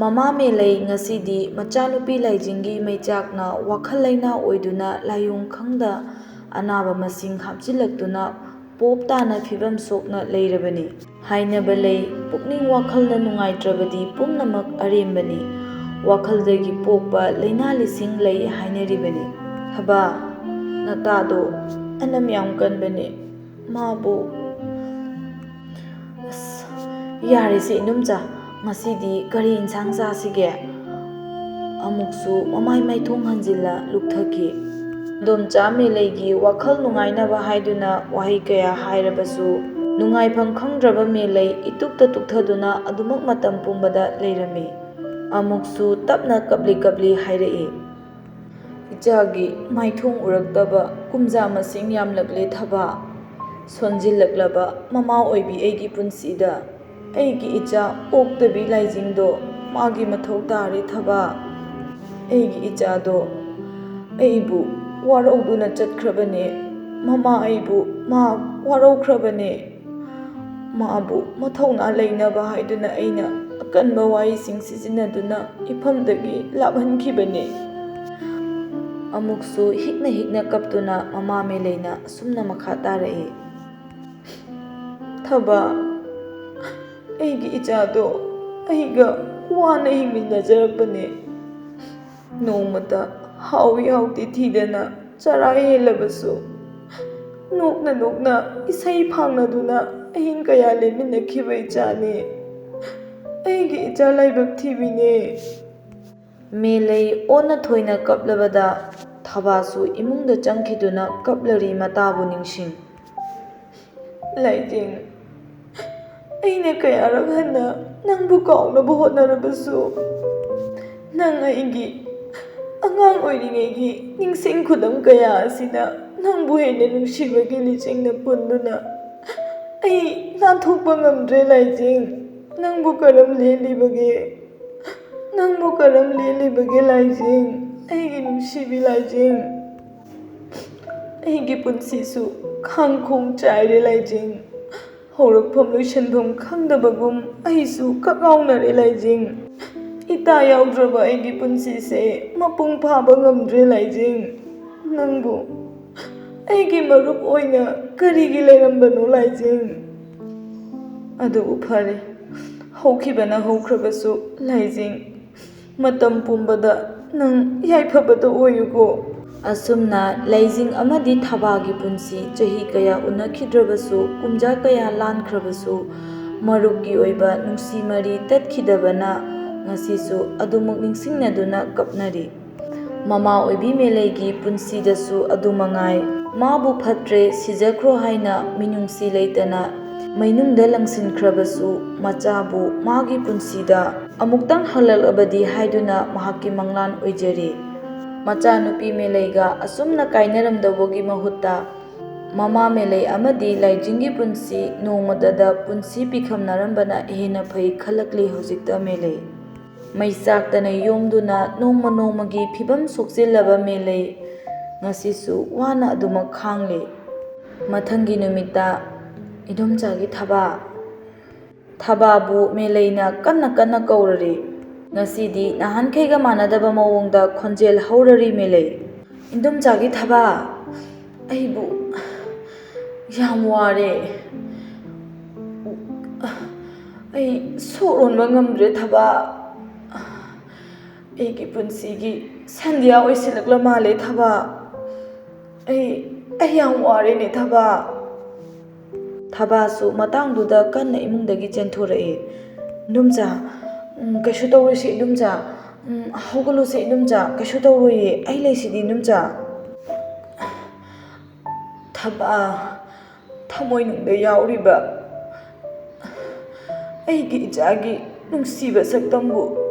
ꯃꯃꯥ ꯃꯦꯂꯩ ꯉꯁꯤꯗꯤ ꯃꯆꯥꯅꯨꯄꯤ ꯂꯥꯏꯖꯤꯡꯒꯤ ꯃꯩꯆꯥꯛꯅ ꯋꯥꯈꯜ ꯂꯩꯅꯥ ꯑꯣꯏꯗꯨꯅ ꯂꯥꯏꯑꯣꯡ ꯈꯪꯗ ꯑꯅꯥꯕ ꯃꯁꯤꯡ ꯍꯥꯞꯆꯤꯜꯂꯛꯇꯨꯅ ꯄꯣꯞ ꯇꯥꯅ ꯐꯤꯕꯝ ꯁꯣꯛꯅ ꯂꯩꯔꯕꯅꯤ꯫ ꯍꯥꯏꯅꯕ ꯂꯩ, ꯄꯨꯛꯅꯤꯡ ꯋꯥꯈꯜꯅ ꯅꯨꯡꯉꯥꯏꯇ꯭ꯔꯕꯗꯤ ꯄꯨꯝꯅꯃꯛ ꯑꯔꯦꯝꯕꯅꯤ꯫ ꯋꯥꯈꯜꯗꯒꯤ ꯄꯣꯛꯄ ꯂꯥꯏꯅꯥ ꯂꯤꯁꯤꯡ ꯂꯩ ꯍꯥꯏꯅꯔꯤꯕꯅꯤ꯫ ꯊꯕꯥ, ꯅꯇꯥꯗꯣ ꯑꯅꯝ ꯌꯥꯝ ꯀꯟꯕꯅꯦ꯫ ꯃꯥꯕꯨ, ꯑꯁ, ꯌꯥꯔꯦꯁꯦ ꯏꯅꯨꯝꯆꯥ, ꯉꯁꯤꯗꯤ ꯀꯔꯤ ꯏꯟꯁꯥꯡ ꯆꯥꯁꯤꯒꯦ? ꯑꯃꯨꯛꯁꯨ ꯃꯃꯥꯏ ꯃꯥꯏꯊꯣꯡ ꯍꯟꯖꯤꯜꯂ ꯂꯨꯛꯊꯈꯤ꯫ ꯑꯗꯣꯝꯆꯥ ꯃꯦꯂꯩꯒꯤ ꯋꯥꯈꯜ ꯅꯨꯡꯉꯥꯏꯅꯕ ꯍꯥꯏꯗꯨꯅ ꯋꯥꯍꯩ ꯀꯌꯥ ꯍꯥꯏꯔꯕꯁꯨ, ꯅꯨꯡꯉꯥꯏꯐꯝ ꯈꯪꯗ꯭ꯔꯕ ꯃꯦꯂꯩ ꯏꯇꯨꯛꯇ ꯇꯨꯛꯊꯗꯨꯅ ꯑꯗꯨꯃꯛ ꯃꯇꯝ ꯄꯨꯝꯕꯗ ꯂꯩꯔꯝꯃꯤ꯫ ꯑꯃꯨꯛꯁꯨ ꯇꯞꯅ ꯀꯞꯂꯤ ꯀꯞꯂꯤ ꯍꯥꯏꯔꯛꯏ, "ꯏꯆꯥꯒꯤ ꯃꯥꯏꯊꯣꯡ ꯎꯔꯛꯇꯕ ꯀꯨꯝꯖꯥ ꯃꯁꯤꯡ ꯌꯥꯝꯂꯛꯂꯦ ꯊꯕꯥ꯫ ꯁꯣꯟꯖꯤꯜꯂꯛꯂꯕ ꯃꯃꯥ ꯑꯣꯏꯕꯤ ꯑꯩꯒꯤ ꯄꯨꯟꯁꯤꯗ ꯑꯩꯒꯤ ꯏꯆꯥ ꯑꯣꯛꯇꯕꯤ ꯂꯥꯏꯖꯤꯡꯗꯣ ꯃꯥꯒꯤ ꯃꯊꯧ ꯇꯥꯔꯦ ꯊꯕꯥ꯫ ꯑꯩꯒꯤ ꯏꯆꯥꯗꯣ ꯑꯩꯕꯨ ꯋꯥꯔꯧꯗꯨꯅ ꯆꯠꯈ꯭ꯔꯕꯅꯦ꯫ ꯃꯃꯥ ꯑꯩꯕꯨ ꯃꯥ ꯋꯥꯔꯧꯈ꯭ꯔꯕꯅꯦ꯫ ꯃꯥꯕꯨ ꯃꯊꯧꯅꯥ ꯂꯩꯅꯕ ꯍꯥꯏꯗꯨꯅ ꯑꯩꯅ ꯑꯀꯟꯕ ꯋꯥꯍꯩꯁꯤꯡ ꯁꯤꯖꯤꯟꯅꯗꯨꯅ ꯏꯐꯝꯗꯒꯤ ꯂꯥꯞꯍꯟꯈꯤꯕꯅꯤ"꯫ ꯑꯃꯨꯛꯁꯨ ꯍꯤꯛꯅ ꯍꯤꯛꯅ ꯀꯞꯇꯨꯅ ꯃꯃꯥ ꯃꯦꯂꯩꯅ ꯑꯁꯨꯝꯅ ꯃꯈꯥ ꯇꯥꯔꯛꯏ, "ꯊꯕꯥ, ꯑꯩꯒꯤ ꯏꯆꯥꯗꯣ ꯑꯩꯒ ꯋꯥꯅ ꯍꯤꯡꯃꯤꯟꯅꯖꯔꯛꯄꯅꯦ꯫ ꯅꯣꯡꯃꯇ ꯍꯥꯎꯏ ꯍꯥꯎꯇꯦ ꯊꯤꯗꯅ ꯆꯔꯥ ꯍꯦꯜꯂꯕꯁꯨ, ꯅꯣꯛꯅ ꯅꯣꯛꯅ ꯏꯁꯩ ꯐꯥꯡꯅꯗꯨꯅ ꯑꯍꯤꯡ ꯀꯌꯥ ꯂꯦꯟꯃꯤꯟꯅꯈꯤꯕ ꯏꯆꯥꯅꯤ꯫ ꯑꯩꯒꯤ ꯏꯆꯥ ꯂꯥꯏꯕꯛ ꯊꯤꯕꯤꯅꯦ"꯫ ꯃꯦꯂꯩ ꯑꯣꯟꯅ ꯊꯣꯏꯅ ꯀꯞꯂꯕꯗ ꯊꯕꯥꯁꯨ ꯏꯃꯨꯡꯗ ꯆꯪꯈꯤꯗꯨꯅ ꯀꯞꯂꯔꯤ ꯃꯇꯥꯕꯨ ꯅꯤꯡꯁꯤꯡ꯫ "ꯂꯥꯏꯖꯤꯡ, ꯑꯩꯅ ꯀꯌꯥꯔꯛ ꯍꯟꯅ ꯅꯪꯕꯨ ꯀꯥꯎꯅꯕ ꯍꯣꯠꯅꯔꯕꯁꯨ, ꯅꯪ ꯑꯩꯒꯤ ꯑꯉꯥꯡ ꯑꯣꯏꯔꯤꯉꯩꯒꯤ ꯅꯤꯡꯁꯤꯡ ꯈꯨꯗꯝ ꯀꯌꯥ ꯑꯁꯤꯅ ꯅꯪꯕꯨ ꯍꯦꯟꯅ ꯅꯨꯡꯁꯤꯕꯒꯤ ꯂꯤꯆꯤꯡꯅ ꯄꯨꯟꯗꯨꯅ ꯑꯩ ꯅꯥꯟꯊꯣꯛꯄ ꯉꯝꯗ꯭ꯔꯦ ꯂꯥꯏꯖꯤꯡ꯫ ꯅꯪꯕꯨ ꯀꯔꯝ ꯂꯦꯜꯂꯤꯕꯒꯦ? ꯅꯪꯕꯨ ꯀꯔꯝ ꯂꯦꯜꯂꯤꯕꯒꯦ ꯂꯥꯏꯖꯤꯡ? ꯑꯩꯒꯤ ꯅꯨꯡꯁꯤꯕꯤ ꯂꯥꯏꯖꯤꯡ꯫ ꯑꯩꯒꯤ ꯄꯨꯟꯁꯤꯁꯨ ꯈꯥꯡꯈꯣꯡ ꯆꯥꯏꯔꯦ ꯂꯥꯏꯖꯤꯡ꯫ ꯍꯧꯔꯛꯐꯝ ꯂꯣꯏꯁꯤꯟꯐꯝ ꯈꯪꯗꯕꯒꯨꯝ ꯑꯩꯁꯨ ꯀꯛꯉꯥꯎꯅꯔꯦ ꯂꯥꯏꯖꯤꯡ꯫ ꯏꯇꯥ ꯌꯥꯎꯗ꯭ꯔꯕ ꯑꯩꯒꯤ ꯄꯨꯟꯁꯤꯁꯦ ꯃꯄꯨꯡ ꯐꯥꯕ ꯉꯝꯗ꯭ꯔꯦ ꯂꯥꯏꯖꯤꯡ꯫ ꯅꯪꯕꯨ ꯑꯩꯒꯤ ꯃꯔꯨꯞ ꯑꯣꯏꯅ ꯀꯔꯤꯒꯤ ꯂꯩꯔꯝꯕꯅꯣ ꯂꯥꯏꯖꯤꯡ? ꯑꯗꯨꯕꯨ ꯐꯔꯦ, ꯍꯧꯈꯤꯕꯅ ꯍꯧꯈ꯭ꯔꯕꯁꯨ ꯂꯥꯏꯖꯤꯡ, ꯃꯇꯝ ꯄꯨꯝꯕꯗ ꯅꯪ ꯌꯥꯏꯐꯕꯗ ꯑꯣꯏꯌꯨꯀꯣ"꯫ ꯑꯁꯨꯝꯅ ꯂꯥꯏꯖꯤꯡ ꯑꯃꯗꯤ ꯊꯕꯥꯒꯤ ꯄꯨꯟꯁꯤ ꯆꯍꯤ ꯀꯌꯥ ꯎꯅꯈꯤꯗ꯭ꯔꯕꯁꯨ, ꯀꯨꯝꯖꯥ ꯀꯌꯥ ꯂꯥꯟꯈ꯭ꯔꯕꯁꯨ, ꯃꯔꯨꯞꯀꯤ ꯑꯣꯏꯕ ꯅꯨꯡꯁꯤ ꯃꯔꯤ ꯇꯠꯈꯤꯗꯕꯅ ꯉꯁꯤꯁꯨ ꯑꯗꯨꯃꯛ ꯅꯤꯡꯁꯤꯡꯅꯗꯨꯅ ꯀꯞꯅꯔꯤ꯫ ꯃꯃꯥ ꯑꯣꯏꯕꯤ ꯃꯦꯂꯩꯒꯤ ꯄꯨꯟꯁꯤꯗꯁꯨ ꯑꯗꯨꯃꯉꯥꯏ꯫ ꯃꯥꯕꯨ ꯐꯠꯇ꯭ꯔꯦ, ꯁꯤꯖꯈ꯭ꯔꯣ ꯍꯥꯏꯅ ꯃꯤꯅꯨꯡꯁꯤ ꯂꯩꯇꯅ ꯃꯩꯅꯨꯡꯗ ꯂꯪꯁꯤꯟꯈ꯭ꯔꯕꯁꯨ, ꯃꯆꯥꯕꯨ ꯃꯥꯒꯤ ꯄꯨꯟꯁꯤꯗ ꯑꯃꯨꯛꯇꯪ ꯍꯜꯂꯛꯂꯕꯗꯤ ꯍꯥꯏꯗꯨꯅ ꯃꯍꯥꯛꯀꯤ ꯃꯪꯂꯥꯟ ꯑꯣꯏꯖꯔꯤ꯫ ꯃꯆꯥꯅꯨꯄꯤ ꯃꯦꯂꯩꯒ ꯑꯁꯨꯝꯅ ꯀꯥꯏꯅꯔꯝꯗꯧꯕꯒꯤ ꯃꯍꯨꯠꯇ, ꯃꯃꯥ ꯃꯦꯂꯩ ꯑꯃꯗꯤ ꯂꯥꯏꯖꯤꯡꯒꯤ ꯄꯨꯟꯁꯤ ꯅꯣꯡꯃꯇꯗ ꯄꯨꯟꯁꯤ ꯄꯤꯈꯝꯅꯔꯝꯕꯅ ꯍꯦꯟꯅ ꯐꯩ ꯈꯜꯂꯛꯂꯤ ꯍꯧꯖꯤꯛꯇ ꯃꯦꯂꯩ꯫ ꯃꯩ ꯆꯥꯛꯇꯅ ꯌꯣꯝꯗꯨꯅ ꯅꯣꯡꯃ ꯅꯣꯡꯃꯒꯤ ꯐꯤꯕꯝ ꯁꯣꯛꯆꯤꯜꯂꯕ ꯃꯦꯂꯩ ꯉꯁꯤꯁꯨ ꯋꯥꯅ ꯑꯗꯨꯃꯛ ꯈꯥꯡꯂꯤ꯫ ꯃꯊꯪꯒꯤ ꯅꯨꯃꯤꯠꯇ ꯏꯗꯣꯝꯆꯥꯒꯤ ꯊꯕꯥ꯫ ꯊꯕꯥꯕꯨ ꯃꯦꯂꯩꯅ ꯀꯟꯅ ꯀꯟꯅ ꯀꯧꯔꯔꯤ꯫ ꯉꯁꯤꯗꯤ ꯅꯍꯥꯟꯈꯩꯒ ꯃꯥꯟꯅꯗꯕ ꯃꯑꯣꯡꯗ ꯈꯣꯟꯖꯦꯜ ꯍꯧꯔꯔꯤ ꯃꯦꯂꯩ꯫ "ꯏꯟꯗꯣꯝꯆꯥꯒꯤ ꯊꯕꯥ, ꯑꯩꯕꯨ ꯌꯥꯝ ꯋꯥꯔꯦ꯫ ꯑꯩ ꯁꯣꯔ ꯍꯣꯟꯕ ꯉꯝꯗ꯭ꯔꯦ ꯊꯕꯥ꯫ ꯑꯩꯒꯤ ꯄꯨꯟꯁꯤꯒꯤ ꯁꯟꯙ꯭ꯌꯥ ꯑꯣꯏꯁꯤꯜꯂꯛꯂ ꯃꯥꯜꯂꯦ ꯊꯕꯥ꯫ ꯑꯩ, ꯑꯩ ꯌꯥꯝ ꯋꯥꯔꯦꯅꯦ ꯊꯕꯥ꯫" ꯊꯕꯥꯁꯨ ꯃꯇꯥꯡꯗꯨꯗ ꯀꯟꯅ ꯏꯃꯨꯡꯗꯒꯤ ꯆꯦꯟꯊꯣꯔꯛꯏ꯫ "ꯏꯟꯗꯣꯝꯆꯥ, ꯎꯝ, ꯀꯩꯁꯨ ꯇꯧꯔꯣꯏꯁꯦ ꯏꯟꯗꯣꯝꯆꯥ꯫ ꯎꯝ, ꯍꯧꯒꯠꯂꯨꯁꯦ ꯏꯟꯗꯣꯝꯆꯥ, ꯀꯩꯁꯨ ꯇꯧꯔꯣꯏꯌꯦ, ꯑꯩ ꯂꯩꯁꯤꯗꯤ ꯏꯟꯗꯣꯝꯆꯥ꯫" ꯊꯕꯥ, ꯊꯃꯣꯏꯅꯨꯡꯗ ꯌꯥꯎꯔꯤꯕ ꯑꯩꯒꯤ ꯏꯆꯥꯒꯤ ꯅꯨꯡꯁꯤꯕ ꯁꯛꯇꯝꯕꯨ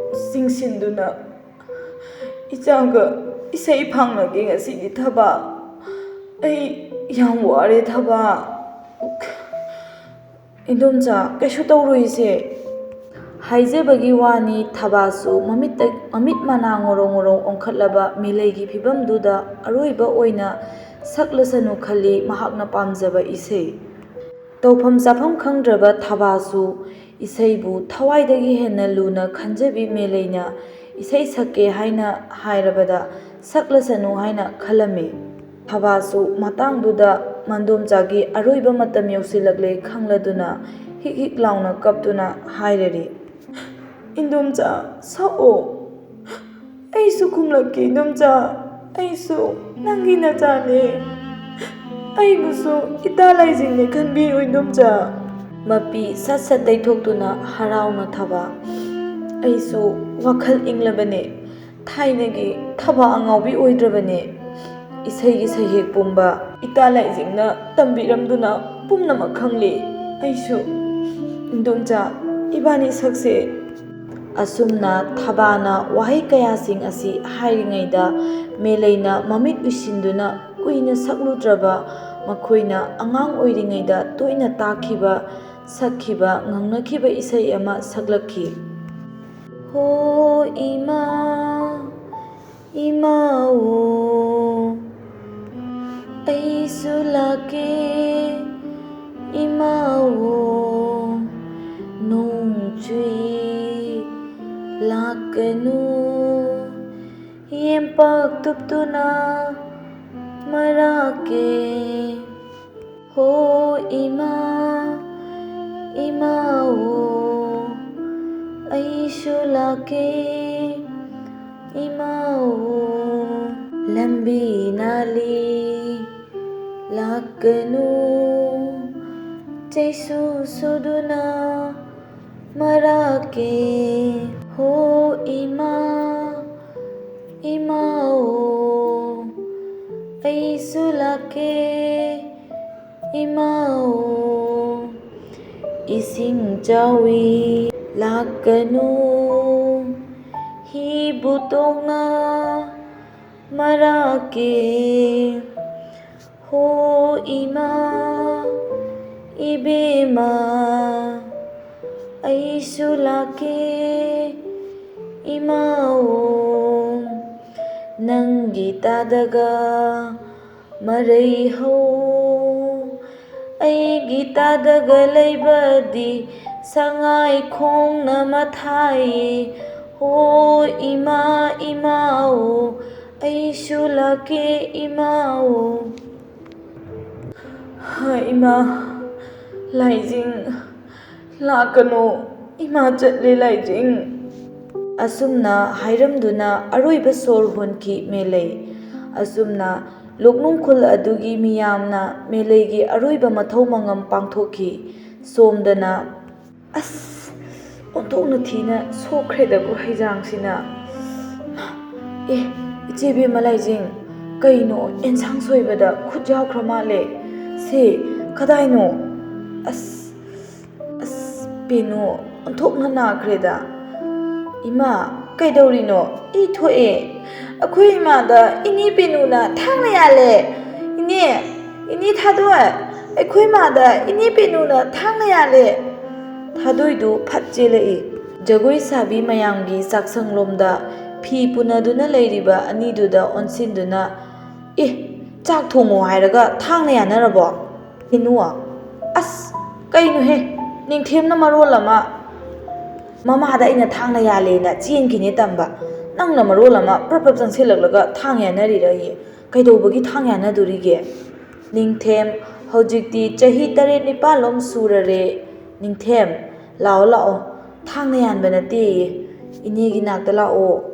ꯆꯤꯡꯁꯤꯟꯗꯨꯅ ꯏꯆꯥꯒ ꯏꯁꯩ ꯐꯥꯡꯅꯒꯦ ꯉꯁꯤꯗꯤ ꯊꯕꯥ꯫ ꯑꯩ ꯌꯥꯝ ꯋꯥꯔꯦ ꯊꯕꯥ꯫ "ꯏꯟꯗꯣꯝꯆꯥ, ꯀꯩꯁꯨ ꯇꯧꯔꯣꯏꯁꯦ꯫" ꯍꯥꯏꯖꯕꯒꯤ ꯋꯥꯅꯤ, ꯊꯕꯥꯁꯨ ꯃꯃꯤꯠꯇ, ꯃꯃꯤꯠ ꯃꯅꯥ ꯉꯣꯔꯣꯡ ꯉꯣꯔꯣꯡ ꯑꯣꯟꯈꯠꯂꯕ ꯃꯦꯂꯩꯒꯤ ꯐꯤꯕꯝꯗꯨꯗ ꯑꯔꯣꯏꯕ ꯑꯣꯏꯅ ꯁꯛꯂꯁꯅꯨ ꯈꯜꯂꯤ ꯃꯍꯥꯛꯅ ꯄꯥꯝꯖꯕ ꯏꯁꯩ꯫ ꯇꯧꯐꯝ ꯆꯥꯐꯝ ꯈꯪꯗ꯭ꯔꯕ ꯊꯕꯥꯁꯨ ꯏꯁꯩꯕꯨ ꯊꯋꯥꯏꯗꯒꯤ ꯍꯦꯟꯅ ꯂꯨꯅ ꯈꯟꯖꯕꯤ ꯃꯦꯂꯩꯅ ꯏꯁꯩ ꯁꯛꯀꯦ ꯍꯥꯏꯅ ꯍꯥꯏꯔꯕꯗ ꯁꯛꯂꯁꯅꯨ ꯍꯥꯏꯅ ꯈꯜꯂꯝꯃꯤ꯫ ꯊꯕꯥꯁꯨ ꯃꯇꯥꯡꯗꯨꯗ ꯃꯟꯗꯣꯝꯆꯥꯒꯤ ꯑꯔꯣꯏꯕ ꯃꯇꯝ ꯌꯧꯁꯤꯜꯂꯛꯂꯦ ꯈꯪꯂꯗꯨꯅ ꯍꯤꯛ ꯍꯤꯛ ꯂꯥꯎꯅ ꯀꯞꯇꯨꯅ ꯍꯥꯏꯔꯔꯤ, "ꯏꯟꯗꯣꯝꯆꯥ, ꯁꯛꯑꯣ꯫ ꯑꯩꯁꯨ ꯈꯨꯝꯂꯛꯀꯦ ꯏꯟꯗꯣꯝꯆꯥ꯫ ꯑꯩꯁꯨ ꯅꯪꯒꯤ ꯅꯆꯥꯅꯦ꯫ ꯑꯩꯕꯨꯁꯨ ꯏꯇꯥ ꯂꯥꯏꯖꯤꯡꯅꯦ ꯈꯟꯕꯤꯌꯨ ꯏꯟꯗꯣꯝꯆꯥ꯫" ꯃꯄꯤ ꯁꯠ ꯁꯠ ꯇꯩꯊꯣꯛꯇꯨꯅ ꯍꯔꯥꯎꯅ ꯊꯕꯥ, "ꯑꯩꯁꯨ ꯋꯥꯈꯜ ꯏꯪꯂꯕꯅꯦ꯫ ꯊꯥꯏꯅꯒꯤ ꯊꯕꯥ ꯑꯉꯥꯎꯕꯤ ꯑꯣꯏꯗ꯭ꯔꯕꯅꯦ꯫ ꯏꯁꯩꯒꯤ ꯁꯩꯍꯦꯛ ꯄꯨꯝꯕ ꯏꯇꯥ ꯂꯥꯏꯖꯤꯡꯅ ꯇꯝꯕꯤꯔꯝꯗꯨꯅ ꯄꯨꯝꯅꯃꯛ ꯈꯪꯂꯤ꯫ ꯑꯩꯁꯨ ꯏꯟꯗꯣꯝꯆꯥ, ꯏꯕꯥꯅꯤ ꯁꯛꯁꯦ꯫ ꯑꯁꯨꯝꯅ ꯊꯕꯥꯅ ꯋꯥꯍꯩ ꯀꯌꯥꯁꯤꯡ ꯑꯁꯤ ꯍꯥꯏꯔꯤꯉꯩꯗ ꯃꯦꯂꯩꯅ ꯃꯃꯤꯠ ꯎꯏꯁꯤꯟꯗꯨꯅ ꯀꯨꯏꯅ ꯁꯛꯂꯨꯗ꯭ꯔꯕ ꯃꯈꯣꯏꯅ ꯑꯉꯥꯡ ꯑꯣꯏꯔꯤꯉꯩꯗ ꯇꯣꯏꯅ ꯇꯥꯈꯤꯕ, ꯁꯛꯈꯤꯕ, ꯉꯪꯅꯈꯤꯕ ꯏꯁꯩ ꯑꯃ ꯁꯛꯂꯛꯈꯤ꯫ ꯍꯣ ꯏꯃꯥ, ꯏꯃꯥ ꯑꯣ, ꯑꯩꯁꯨ ꯂꯥꯛꯀꯦ, ꯏꯃꯥ ꯑꯣ, ꯅꯣꯡ ꯆꯨꯏ ꯂꯥꯛꯀꯅꯨ, ꯌꯦꯝꯄꯥꯛ ꯇꯨꯞꯇꯨꯅ ꯃꯔꯥꯛꯀꯦ꯫ ꯍꯣ ꯏꯃꯥ, ꯏꯃꯥ ꯑꯣ, ꯑꯩꯁꯨ ꯂꯥꯛꯀꯦ, ꯏꯃꯥ ꯑꯣ꯫ ꯂꯝꯕꯤ ꯅꯥꯂꯤ ꯂꯥꯛꯀꯅꯨ, ꯆꯩꯁꯨ ꯁꯨꯗꯨꯅ ꯃꯔꯥꯛꯀꯦ꯫ ꯍꯣ ꯏꯃꯥ, ꯏꯃꯥ ꯑꯣ, ꯑꯩꯁꯨ ꯂꯥꯛꯀꯦ, ꯏꯃꯥ ꯑꯣ꯫ ꯏꯁꯤꯡ ꯆꯥꯎꯏ ꯂꯥꯛꯀꯅꯨ, ꯍꯤꯕꯨ ꯇꯣꯡꯅ ꯃꯔꯥꯛꯀꯦ꯫ ꯍꯣ ꯏꯃꯥ, ꯏꯕꯦꯝꯃ, ꯑꯩꯁꯨ ꯂꯥꯛꯀꯦ, ꯏꯃꯥ ꯑꯣ꯫ ꯅꯪꯒꯤ ꯇꯥꯗꯒ ꯃꯔꯩ ꯍꯧ, ꯑꯩꯒꯤ ꯇꯥꯗꯒ ꯂꯩꯕꯗꯤ ꯁꯉꯥꯏ ꯈꯣꯡꯅ ꯃꯊꯥꯏ꯫ ꯍꯣ ꯏꯃꯥ, ꯏꯃꯥ ꯑꯣ, ꯑꯩꯁꯨ ꯂꯥꯛꯀꯦ, ꯏꯃꯥ ꯑꯣ꯫ ꯍꯥ, ꯏꯃꯥ ꯂꯥꯏꯖꯤꯡ, ꯂꯥꯛꯀꯅꯨ, ꯏꯃꯥ ꯆꯠꯂꯦ ꯂꯥꯏꯖꯤꯡ꯫ ꯑꯁꯨꯝꯅ ꯍꯥꯏꯔꯝꯗꯨꯅ ꯑꯔꯣꯏꯕ ꯁꯣꯔ ꯍꯣꯟꯈꯤ ꯃꯦꯂꯩ꯫ ꯑꯁꯨꯝꯅ ꯂꯣꯛꯅꯨꯡ ꯈꯨꯜ ꯑꯗꯨꯒꯤ ꯃꯤꯌꯥꯝꯅ ꯃꯦꯂꯩꯒꯤ ꯑꯔꯣꯏꯕ ꯃꯊꯧ ꯃꯉꯝ ꯄꯥꯡꯊꯣꯛꯈꯤ꯫ ꯁꯣꯝꯗꯅ, ꯑꯁ, ꯑꯣꯟꯊꯣꯛꯅ ꯊꯤꯅ ꯁꯣꯛꯈ꯭ꯔꯦꯗꯀꯣ ꯍꯩꯖꯥꯡꯁꯤꯅ꯫ ꯑꯦ, ꯏꯆꯦ ꯕꯦꯝꯃ ꯂꯥꯏꯖꯤꯡ, ꯀꯩꯅꯣ ꯑꯦꯟꯁꯥꯡ ꯁꯣꯏꯕꯗ ꯈꯨꯠ ꯌꯥꯎꯈ꯭ꯔ ꯃꯥꯜꯂꯦ꯫ ꯁꯦ, ꯀꯗꯥꯏꯅꯣ? ꯑꯁ, ꯑꯁ, ꯄꯦꯅꯨ ꯑꯣꯟꯊꯣꯛꯅ ꯅꯥꯈ꯭ꯔꯦꯗ꯫ ꯏꯃꯥ, ꯀꯩꯗꯧꯔꯤꯅꯣ? ꯑꯩ ꯊꯣꯛꯑꯦ꯫ ꯑꯩꯈꯣꯏ ꯏꯃꯥꯗ ꯏꯅꯦ ꯄꯦꯅꯨꯅ ꯊꯥꯡꯅ ꯌꯥꯜꯂꯦ꯫ ꯏꯅꯦ, ꯏꯅꯦ ꯊꯥꯗꯣꯏ, ꯑꯩꯈꯣꯏ ꯏꯃꯥꯗ ꯏꯅꯦ ꯄꯦꯅꯨꯅ ꯊꯥꯡꯅ ꯌꯥꯜꯂꯦ꯫ ꯊꯥꯗꯣꯏꯗꯨ ꯐꯠ ꯆꯦꯜꯂꯛꯏ꯫ ꯖꯒꯣꯏ ꯁꯥꯕꯤ ꯃꯌꯥꯝꯒꯤ ꯆꯥꯛꯁꯪꯂꯣꯝꯗ ꯐꯤ ꯄꯨꯅꯗꯨꯅ ꯂꯩꯔꯤꯕ ꯑꯅꯤꯗꯨꯗ ꯑꯣꯟꯁꯤꯟꯗꯨꯅ, "ꯑꯦ, ꯆꯥꯛ ꯊꯣꯡꯉꯣ ꯍꯥꯏꯔꯒ ꯊꯥꯡꯅ ꯌꯥꯟꯅꯔꯕꯣ?" ꯄꯦꯅꯨ, ꯑꯁ, ꯀꯩꯅꯣꯍꯦ, ꯅꯤꯡꯊꯦꯝꯅ ꯃꯔꯣꯜ ꯑꯃ ꯃꯃꯥꯗ ꯑꯩꯅ ꯊꯥꯡꯅ ꯌꯥꯜꯂꯦꯅ ꯆꯦꯟꯈꯤꯅꯦ ꯇꯝꯕ, ꯅꯪꯅ ꯃꯔꯣꯜ ꯑꯃ ꯄ꯭ꯔꯞ ꯄ꯭ꯔꯞ ꯆꯪꯁꯤꯜꯂꯛꯂꯒ ꯊꯥꯡ ꯌꯥꯟꯅꯔꯤꯔꯌꯦ꯫ ꯀꯩꯗꯧꯕꯒꯤ ꯊꯥꯡ ꯌꯥꯟꯅꯗꯣꯔꯤꯒꯦ? ꯅꯤꯡꯊꯦꯝ, ꯍꯧꯖꯤꯛꯇꯤ ꯆꯍꯤ ꯇꯔꯦꯠ ꯅꯤꯄꯥꯜꯂꯣꯝ ꯁꯨꯔꯔꯦ꯫ ꯅꯤꯡꯊꯦꯝ, ꯂꯥꯛꯑꯣ, ꯂꯥꯛꯑꯣ, ꯊꯥꯡꯅ ꯌꯥꯟꯕ ꯅꯠꯇꯦꯌꯦ, ꯏꯅꯦꯒꯤ ꯅꯥꯛꯇ ꯂꯥꯛꯑꯣ꯫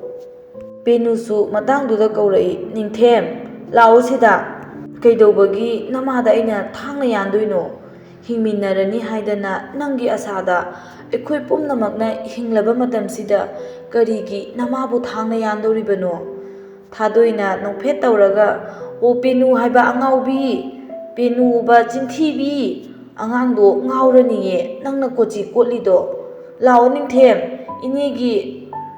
ꯄꯦꯅꯨꯁꯨ ꯃꯇꯥꯡꯗꯨꯗ ꯀꯧꯔꯛꯏ, "ꯅꯤꯡꯊꯦꯝ, ꯂꯥꯛꯑꯣ ꯁꯤꯗ꯫ ꯀꯩꯗꯧꯕꯒꯤ ꯅꯃꯥꯗ ꯑꯩꯅ ꯊꯥꯡꯅ ꯌꯥꯟꯗꯣꯏꯅꯣ? ꯍꯤꯡꯃꯤꯟꯅꯔꯅꯤ ꯍꯥꯏꯗꯅ ꯅꯪꯒꯤ ꯑꯁꯥꯗ ꯑꯩꯈꯣꯏ ꯄꯨꯝꯅꯃꯛꯅ ꯍꯤꯡꯂꯕ ꯃꯇꯝꯁꯤꯗ ꯀꯔꯤꯒꯤ ꯅꯃꯥꯕꯨ ꯊꯥꯡꯅ ꯌꯥꯟꯗꯧꯔꯤꯕꯅꯣ?" ꯊꯥꯗꯣꯏꯅ ꯅꯣꯛꯐꯦꯠ ꯇꯧꯔꯒ, "ꯑꯣ, ꯄꯦꯅꯨ ꯍꯥꯏꯕ ꯑꯉꯥꯎꯕꯤ, ꯄꯦꯅꯨꯕ ꯆꯤꯟꯊꯤꯕꯤ, ꯑꯉꯥꯡꯗꯣ ꯉꯥꯎꯔꯅꯤꯌꯦ ꯅꯪꯅ ꯀꯣꯆꯤ ꯀꯣꯠꯂꯤꯗꯣ꯫ ꯂꯥꯛꯑꯣ ꯅꯤꯡꯊꯦꯝ, ꯏꯅꯦꯒꯤ,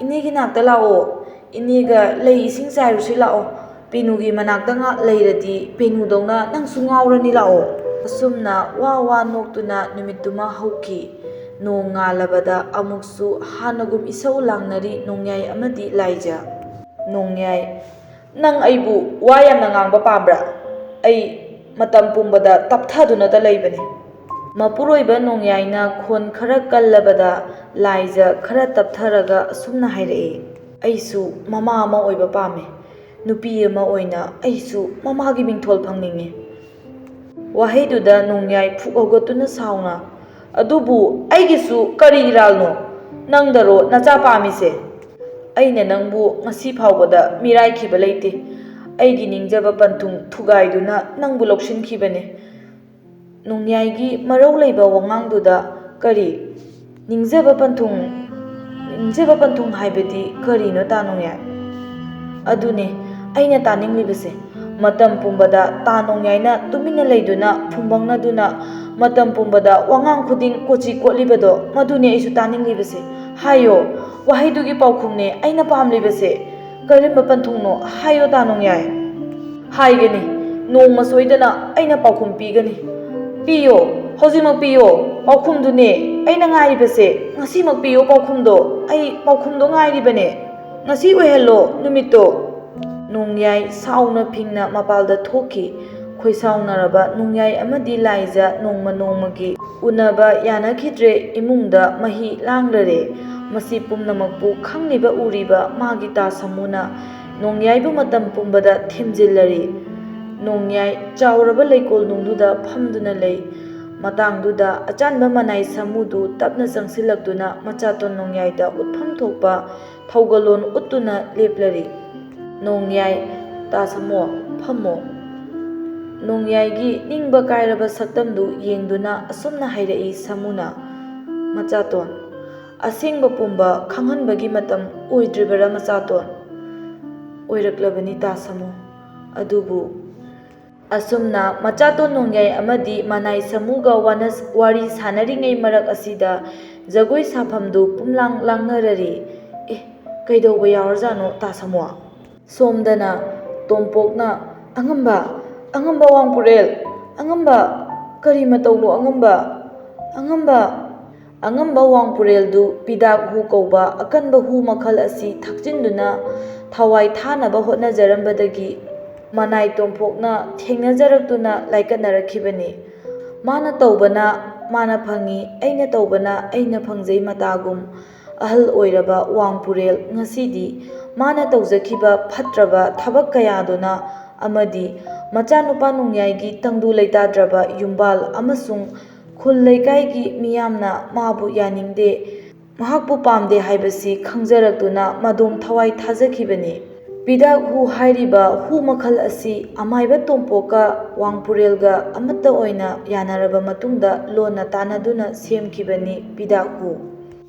ꯏꯅꯦꯒꯤ ꯅꯥꯛꯇ ꯂꯥꯛꯑꯣ꯫ ꯏꯅꯦꯒ ꯂꯩ ꯏꯁꯤꯡ ꯆꯥꯏꯔꯨꯁꯤ ꯂꯥꯛꯑꯣ꯫ ꯄꯦꯅꯨꯒꯤ ꯃꯅꯥꯛꯇ ꯉꯥꯛ ꯂꯩꯔꯗꯤ ꯄꯦꯅꯨꯗꯧꯅ ꯅꯪꯁꯨ ꯉꯥꯎꯔꯅꯤ, ꯂꯥꯛꯑꯣ꯫" ꯑꯁꯨꯝꯅ ꯋꯥ ꯋꯥ ꯅꯣꯛꯇꯨꯅ ꯅꯨꯃꯤꯠꯇꯨꯃ ꯍꯧꯈꯤ꯫ ꯅꯣꯡ ꯉꯥꯜꯂꯕꯗ ꯑꯃꯨꯛꯁꯨ ꯍꯥꯟꯅꯒꯨꯝ ꯏꯁꯧ ꯂꯥꯡꯅꯔꯤ ꯅꯣꯡꯌꯥꯏ ꯑꯃꯗꯤ ꯂꯥꯏꯖ꯫ ꯅꯣꯡꯌꯥꯏ, ꯅꯪ ꯑꯩꯕꯨ ꯋꯥ ꯌꯥꯝꯅ ꯉꯥꯡꯕ ꯄꯥꯝꯕ꯭ꯔꯥ? ꯑꯩ ꯃꯇꯝ ꯄꯨꯝꯕꯗ ꯇꯞꯊꯗꯨꯅꯇ ꯂꯩꯕꯅꯤ꯫ ꯃꯄꯨꯔꯣꯏꯕ ꯅꯣꯡꯌꯥꯏꯅ ꯈꯣꯟ ꯈꯔ ꯀꯜꯂꯕꯗ ꯂꯥꯏꯖ ꯈꯔ ꯇꯞꯊꯔꯒ ꯑꯁꯨꯝꯅ ꯍꯥꯏꯔꯛꯏ, "ꯑꯩꯁꯨ ꯃꯃꯥ ꯑꯃ ꯑꯣꯏꯕ ꯄꯥꯝꯃꯤ꯫ ꯅꯨꯄꯤ ꯑꯃ ꯑꯣꯏꯅ ꯑꯩꯁꯨ ꯃꯃꯥꯒꯤ ꯃꯤꯡꯊꯣꯜ ꯐꯪꯅꯤꯡꯉꯤ꯫" ꯋꯥꯍꯩꯗꯨꯗ ꯅꯣꯡꯌꯥꯏ ꯐꯨꯛ ꯍꯧꯒꯠꯇꯨꯅ ꯁꯥꯎꯅ, "ꯑꯗꯨꯕꯨ ꯑꯩꯒꯤꯁꯨ ꯀꯔꯤ ꯏꯔꯥꯜꯅꯣ? ꯅꯪꯗꯔꯣ ꯅꯆꯥ ꯄꯥꯝꯃꯤꯁꯦ? ꯑꯩꯅ ꯅꯪꯕꯨ ꯉꯁꯤ ꯐꯥꯎꯕꯗ ꯃꯤꯔꯥꯏꯈꯤꯕ ꯂꯩꯇꯦ꯫ ꯑꯩꯒꯤ ꯅꯤꯡꯖꯕ ꯄꯟꯊꯨꯡ ꯊꯨꯒꯥꯏꯗꯨꯅ ꯅꯪꯕꯨ ꯂꯧꯁꯤꯟꯈꯤꯕꯅꯦ꯫" ꯅꯣꯡꯌꯥꯏꯒꯤ ꯃꯔꯧ ꯂꯩꯕ ꯋꯥꯉꯥꯡꯗꯨꯗ, "ꯀꯔꯤ? ꯅꯤꯡꯖꯕ ꯄꯟꯊꯨꯡ, ꯅꯤꯡꯖꯕ ꯄꯟꯊꯨꯡ ꯍꯥꯏꯕꯗꯤ ꯀꯔꯤꯅꯣ ꯇꯥ ꯅꯣꯡꯌꯥꯏ?" ꯑꯗꯨꯅꯦ ꯑꯩꯅ ꯇꯥꯅꯤꯡꯂꯤꯕꯁꯦ꯫ ꯃꯇꯝ ꯄꯨꯝꯕꯗ ꯇꯥ ꯅꯣꯡꯌꯥꯏꯅ ꯇꯨꯃꯤꯟꯅ ꯂꯩꯗꯨꯅ ꯐꯨꯝꯕꯪꯅꯗꯨꯅ ꯃꯇꯝ ꯄꯨꯝꯕꯗ ꯋꯥꯉꯥꯡ ꯈꯨꯗꯤꯡ ꯀꯣꯆꯤ ꯀꯣꯠꯂꯤꯕꯗꯣ, ꯃꯗꯨꯅꯦ ꯑꯩꯁꯨ ꯇꯥꯅꯤꯡꯂꯤꯕꯁꯦ꯫ ꯍꯥꯏꯌꯣ, ꯋꯥꯍꯩꯗꯨꯒꯤ ꯄꯥꯎꯈꯨꯝꯅꯦ ꯑꯩꯅ ꯄꯥꯝꯂꯤꯕꯁꯦ꯫ ꯀꯔꯝꯕ ꯄꯟꯊꯨꯡꯅꯣ? ꯍꯥꯏꯌꯣ, ꯇꯥ ꯅꯣꯡꯌꯥꯏ꯫ ꯍꯥꯏꯒꯅꯤ, ꯅꯣꯡꯃ ꯁꯣꯏꯗꯅ ꯑꯩꯅ ꯄꯥꯎꯈꯨꯝ ꯄꯤꯒꯅꯤ꯫ ꯄꯤꯌꯣ, ꯍꯧꯖꯤꯛꯃꯛ ꯄꯤꯌꯣ꯫ ꯄꯥꯎꯈꯨꯝꯗꯨꯅꯦ ꯑꯩꯅ ꯉꯥꯏꯔꯤꯕꯁꯦ꯫ ꯉꯁꯤꯃꯛ ꯄꯤꯌꯣ ꯄꯥꯎꯈꯨꯝꯗꯣ꯫ ꯑꯩ ꯄꯥꯎꯈꯨꯝꯗꯣ ꯉꯥꯏꯔꯤꯕꯅꯦ꯫ ꯉꯁꯤ ꯑꯣꯏꯍꯜꯂꯣ ꯅꯨꯃꯤꯠꯇꯣ꯫ ꯅꯣꯡꯌꯥꯏ ꯁꯥꯎꯅ ꯐꯤꯡꯅ ꯃꯄꯥꯜꯗ ꯊꯣꯛꯈꯤ꯫ ꯈꯣꯏꯁꯥꯎꯅꯔꯕ ꯅꯣꯡꯌꯥꯏ ꯑꯃꯗꯤ ꯂꯥꯏꯖ ꯅꯣꯡꯃ ꯅꯣꯡꯃꯒꯤ ꯎꯅꯕ ꯌꯥꯅꯈꯤꯗ꯭ꯔꯦ꯫ ꯏꯃꯨꯡꯗ ꯃꯍꯤ ꯂꯥꯡꯂꯔꯦ꯫ ꯃꯁꯤ ꯄꯨꯝꯅꯃꯛꯄꯨ ꯈꯪꯂꯤꯕ ꯎꯔꯤꯕ ꯃꯥꯒꯤ ꯇꯥ ꯁꯃꯨꯅ ꯅꯣꯡꯌꯥꯏꯕꯨ ꯃꯇꯝ ꯄꯨꯝꯕꯗ ꯊꯦꯝꯖꯤꯜꯂꯔꯤ꯫ ꯅꯣꯡꯌꯥꯏ ꯆꯥꯎꯔꯕ ꯂꯩꯀꯣꯜ ꯅꯨꯡꯗꯨꯗ ꯐꯝꯗꯨꯅ ꯂꯩ꯫ ꯃꯇꯥꯡꯗꯨꯗ ꯑꯆꯥꯟꯕ ꯃꯅꯥꯏ ꯁꯃꯨꯗꯨ ꯇꯞꯅ ꯆꯪꯁꯤꯜꯂꯛꯇꯨꯅ ꯃꯆꯥꯇꯣꯟ ꯅꯣꯡꯌꯥꯏꯗ ꯎꯠꯐꯝ ꯊꯣꯛꯄ ꯊꯧꯒꯜꯂꯣꯟ ꯎꯠꯇꯨꯅ ꯂꯦꯞꯂꯔꯤ꯫ ꯅꯣꯡꯌꯥꯏ, ꯇꯥ ꯁꯃꯨ, ꯐꯝꯃꯣ꯫ ꯅꯣꯡꯌꯥꯏꯒꯤ ꯅꯤꯡꯕ ꯀꯥꯏꯔꯕ ꯁꯛꯇꯝꯗꯨ ꯌꯦꯡꯗꯨꯅ ꯑꯁꯨꯝꯅ ꯍꯥꯏꯔꯛꯏ ꯁꯃꯨꯅ, ꯃꯆꯥꯇꯣꯟ, ꯑꯁꯦꯡꯕ ꯄꯨꯝꯕ ꯈꯪꯍꯟꯕꯒꯤ ꯃꯇꯝ ꯑꯣꯏꯗ꯭ꯔꯤꯕꯔꯥ ꯃꯆꯥꯇꯣꯟ? ꯑꯣꯏꯔꯛꯂꯕꯅꯤ ꯇꯥ ꯁꯃꯨ꯫ ꯑꯗꯨꯕꯨ ꯑꯁꯨꯝꯅ ꯃꯆꯥꯇꯣꯟ ꯅꯣꯡꯌꯥꯏ ꯑꯃꯗꯤ ꯃꯅꯥꯏ ꯁꯃꯨꯒ ꯋꯥꯅ-, ꯋꯥꯔꯤ ꯁꯥꯟꯅꯔꯤꯉꯩ ꯃꯔꯛ ꯑꯁꯤꯗ ꯖꯒꯣꯏ ꯁꯥꯐꯝꯗꯨ ꯄꯨꯝꯂꯥꯡ ꯂꯥꯡꯅꯔꯔꯤ꯫ ꯑꯦ, ꯀꯩꯗꯧꯕ ꯌꯥꯎꯔꯖꯥꯠꯅꯣ ꯇꯥ ꯁꯃꯨ? ꯁꯣꯝꯗꯅ ꯇꯣꯝꯄꯣꯛꯅ, "ꯑꯉꯝꯕ, ꯑꯉꯝꯕ ꯋꯥꯡꯄꯨꯔꯦꯜ, ꯑꯉꯝꯕ, ꯀꯔꯤ ꯃꯇꯧꯅꯣ ꯑꯉꯝꯕ? ꯑꯉꯝꯕ!" ꯑꯉꯝꯕ ꯋꯥꯡꯄꯨꯔꯦꯜꯗꯨ ꯄꯤꯗꯥꯛ ꯍꯨ ꯀꯧꯕ ꯑꯀꯟꯕ ꯍꯨ ꯃꯈꯜ ꯑꯁꯤ ꯊꯛꯆꯤꯟꯗꯨꯅ ꯊꯋꯥꯏ ꯊꯥꯅꯕ ꯍꯣꯠꯅꯖꯔꯝꯕꯗꯒꯤ ꯃꯅꯥꯏ ꯇꯣꯝꯄꯣꯛꯅ ꯊꯦꯡꯅꯖꯔꯛꯇꯨꯅ ꯂꯥꯏꯀꯠꯅꯔꯛꯈꯤꯕꯅꯤ꯫ ꯃꯥꯅ ꯇꯧꯕꯅ ꯃꯥꯅ ꯐꯪꯏ, ꯑꯩꯅ ꯇꯧꯕꯅ ꯑꯩꯅ ꯐꯪꯖꯩ ꯃꯇꯥꯒꯨꯝ ꯑꯍꯜ ꯑꯣꯏꯔꯕ ꯋꯥꯡꯄꯨꯔꯦꯜ ꯉꯁꯤꯗꯤ ꯃꯥꯅ ꯇꯧꯖꯈꯤꯕ ꯐꯠꯇ꯭ꯔꯕ ꯊꯕꯛ ꯀꯌꯥꯗꯨꯅ ꯑꯃꯗꯤ ꯃꯆꯥꯅꯨꯄꯥ ꯅꯣꯡꯌꯥꯏꯒꯤ ꯇꯪꯗꯨ ꯂꯩꯇꯥꯗ꯭ꯔꯕ ꯌꯨꯝꯕꯥꯜ ꯑꯃꯁꯨꯡ ꯈꯨꯜ ꯂꯩꯀꯥꯏꯒꯤ ꯃꯤꯌꯥꯝꯅ ꯃꯥꯕꯨ ꯌꯥꯅꯤꯡꯗꯦ, ꯃꯍꯥꯛꯄꯨ ꯄꯥꯝꯗꯦ ꯍꯥꯏꯕꯁꯤ ꯈꯪꯖꯔꯛꯇꯨꯅ ꯃꯗꯣꯝ ꯊꯋꯥꯏ ꯊꯥꯖꯈꯤꯕꯅꯤ꯫ ꯄꯤꯗꯥꯛ ꯍꯨ ꯍꯥꯏꯔꯤꯕ ꯍꯨ ꯃꯈꯜ ꯑꯁꯤ ꯑꯃꯥꯏꯕ ꯇꯣꯝꯄꯣꯛꯀ ꯋꯥꯡꯄꯨꯔꯦꯜꯒ ꯑꯃꯠꯇ ꯑꯣꯏꯅ ꯌꯥꯅꯔꯕ ꯃꯇꯨꯡꯗ ꯂꯣꯟꯅ ꯇꯥꯟꯅꯗꯨꯅ ꯁꯦꯝꯈꯤꯕꯅꯤ ꯄꯤꯗꯥꯛ ꯍꯨ꯫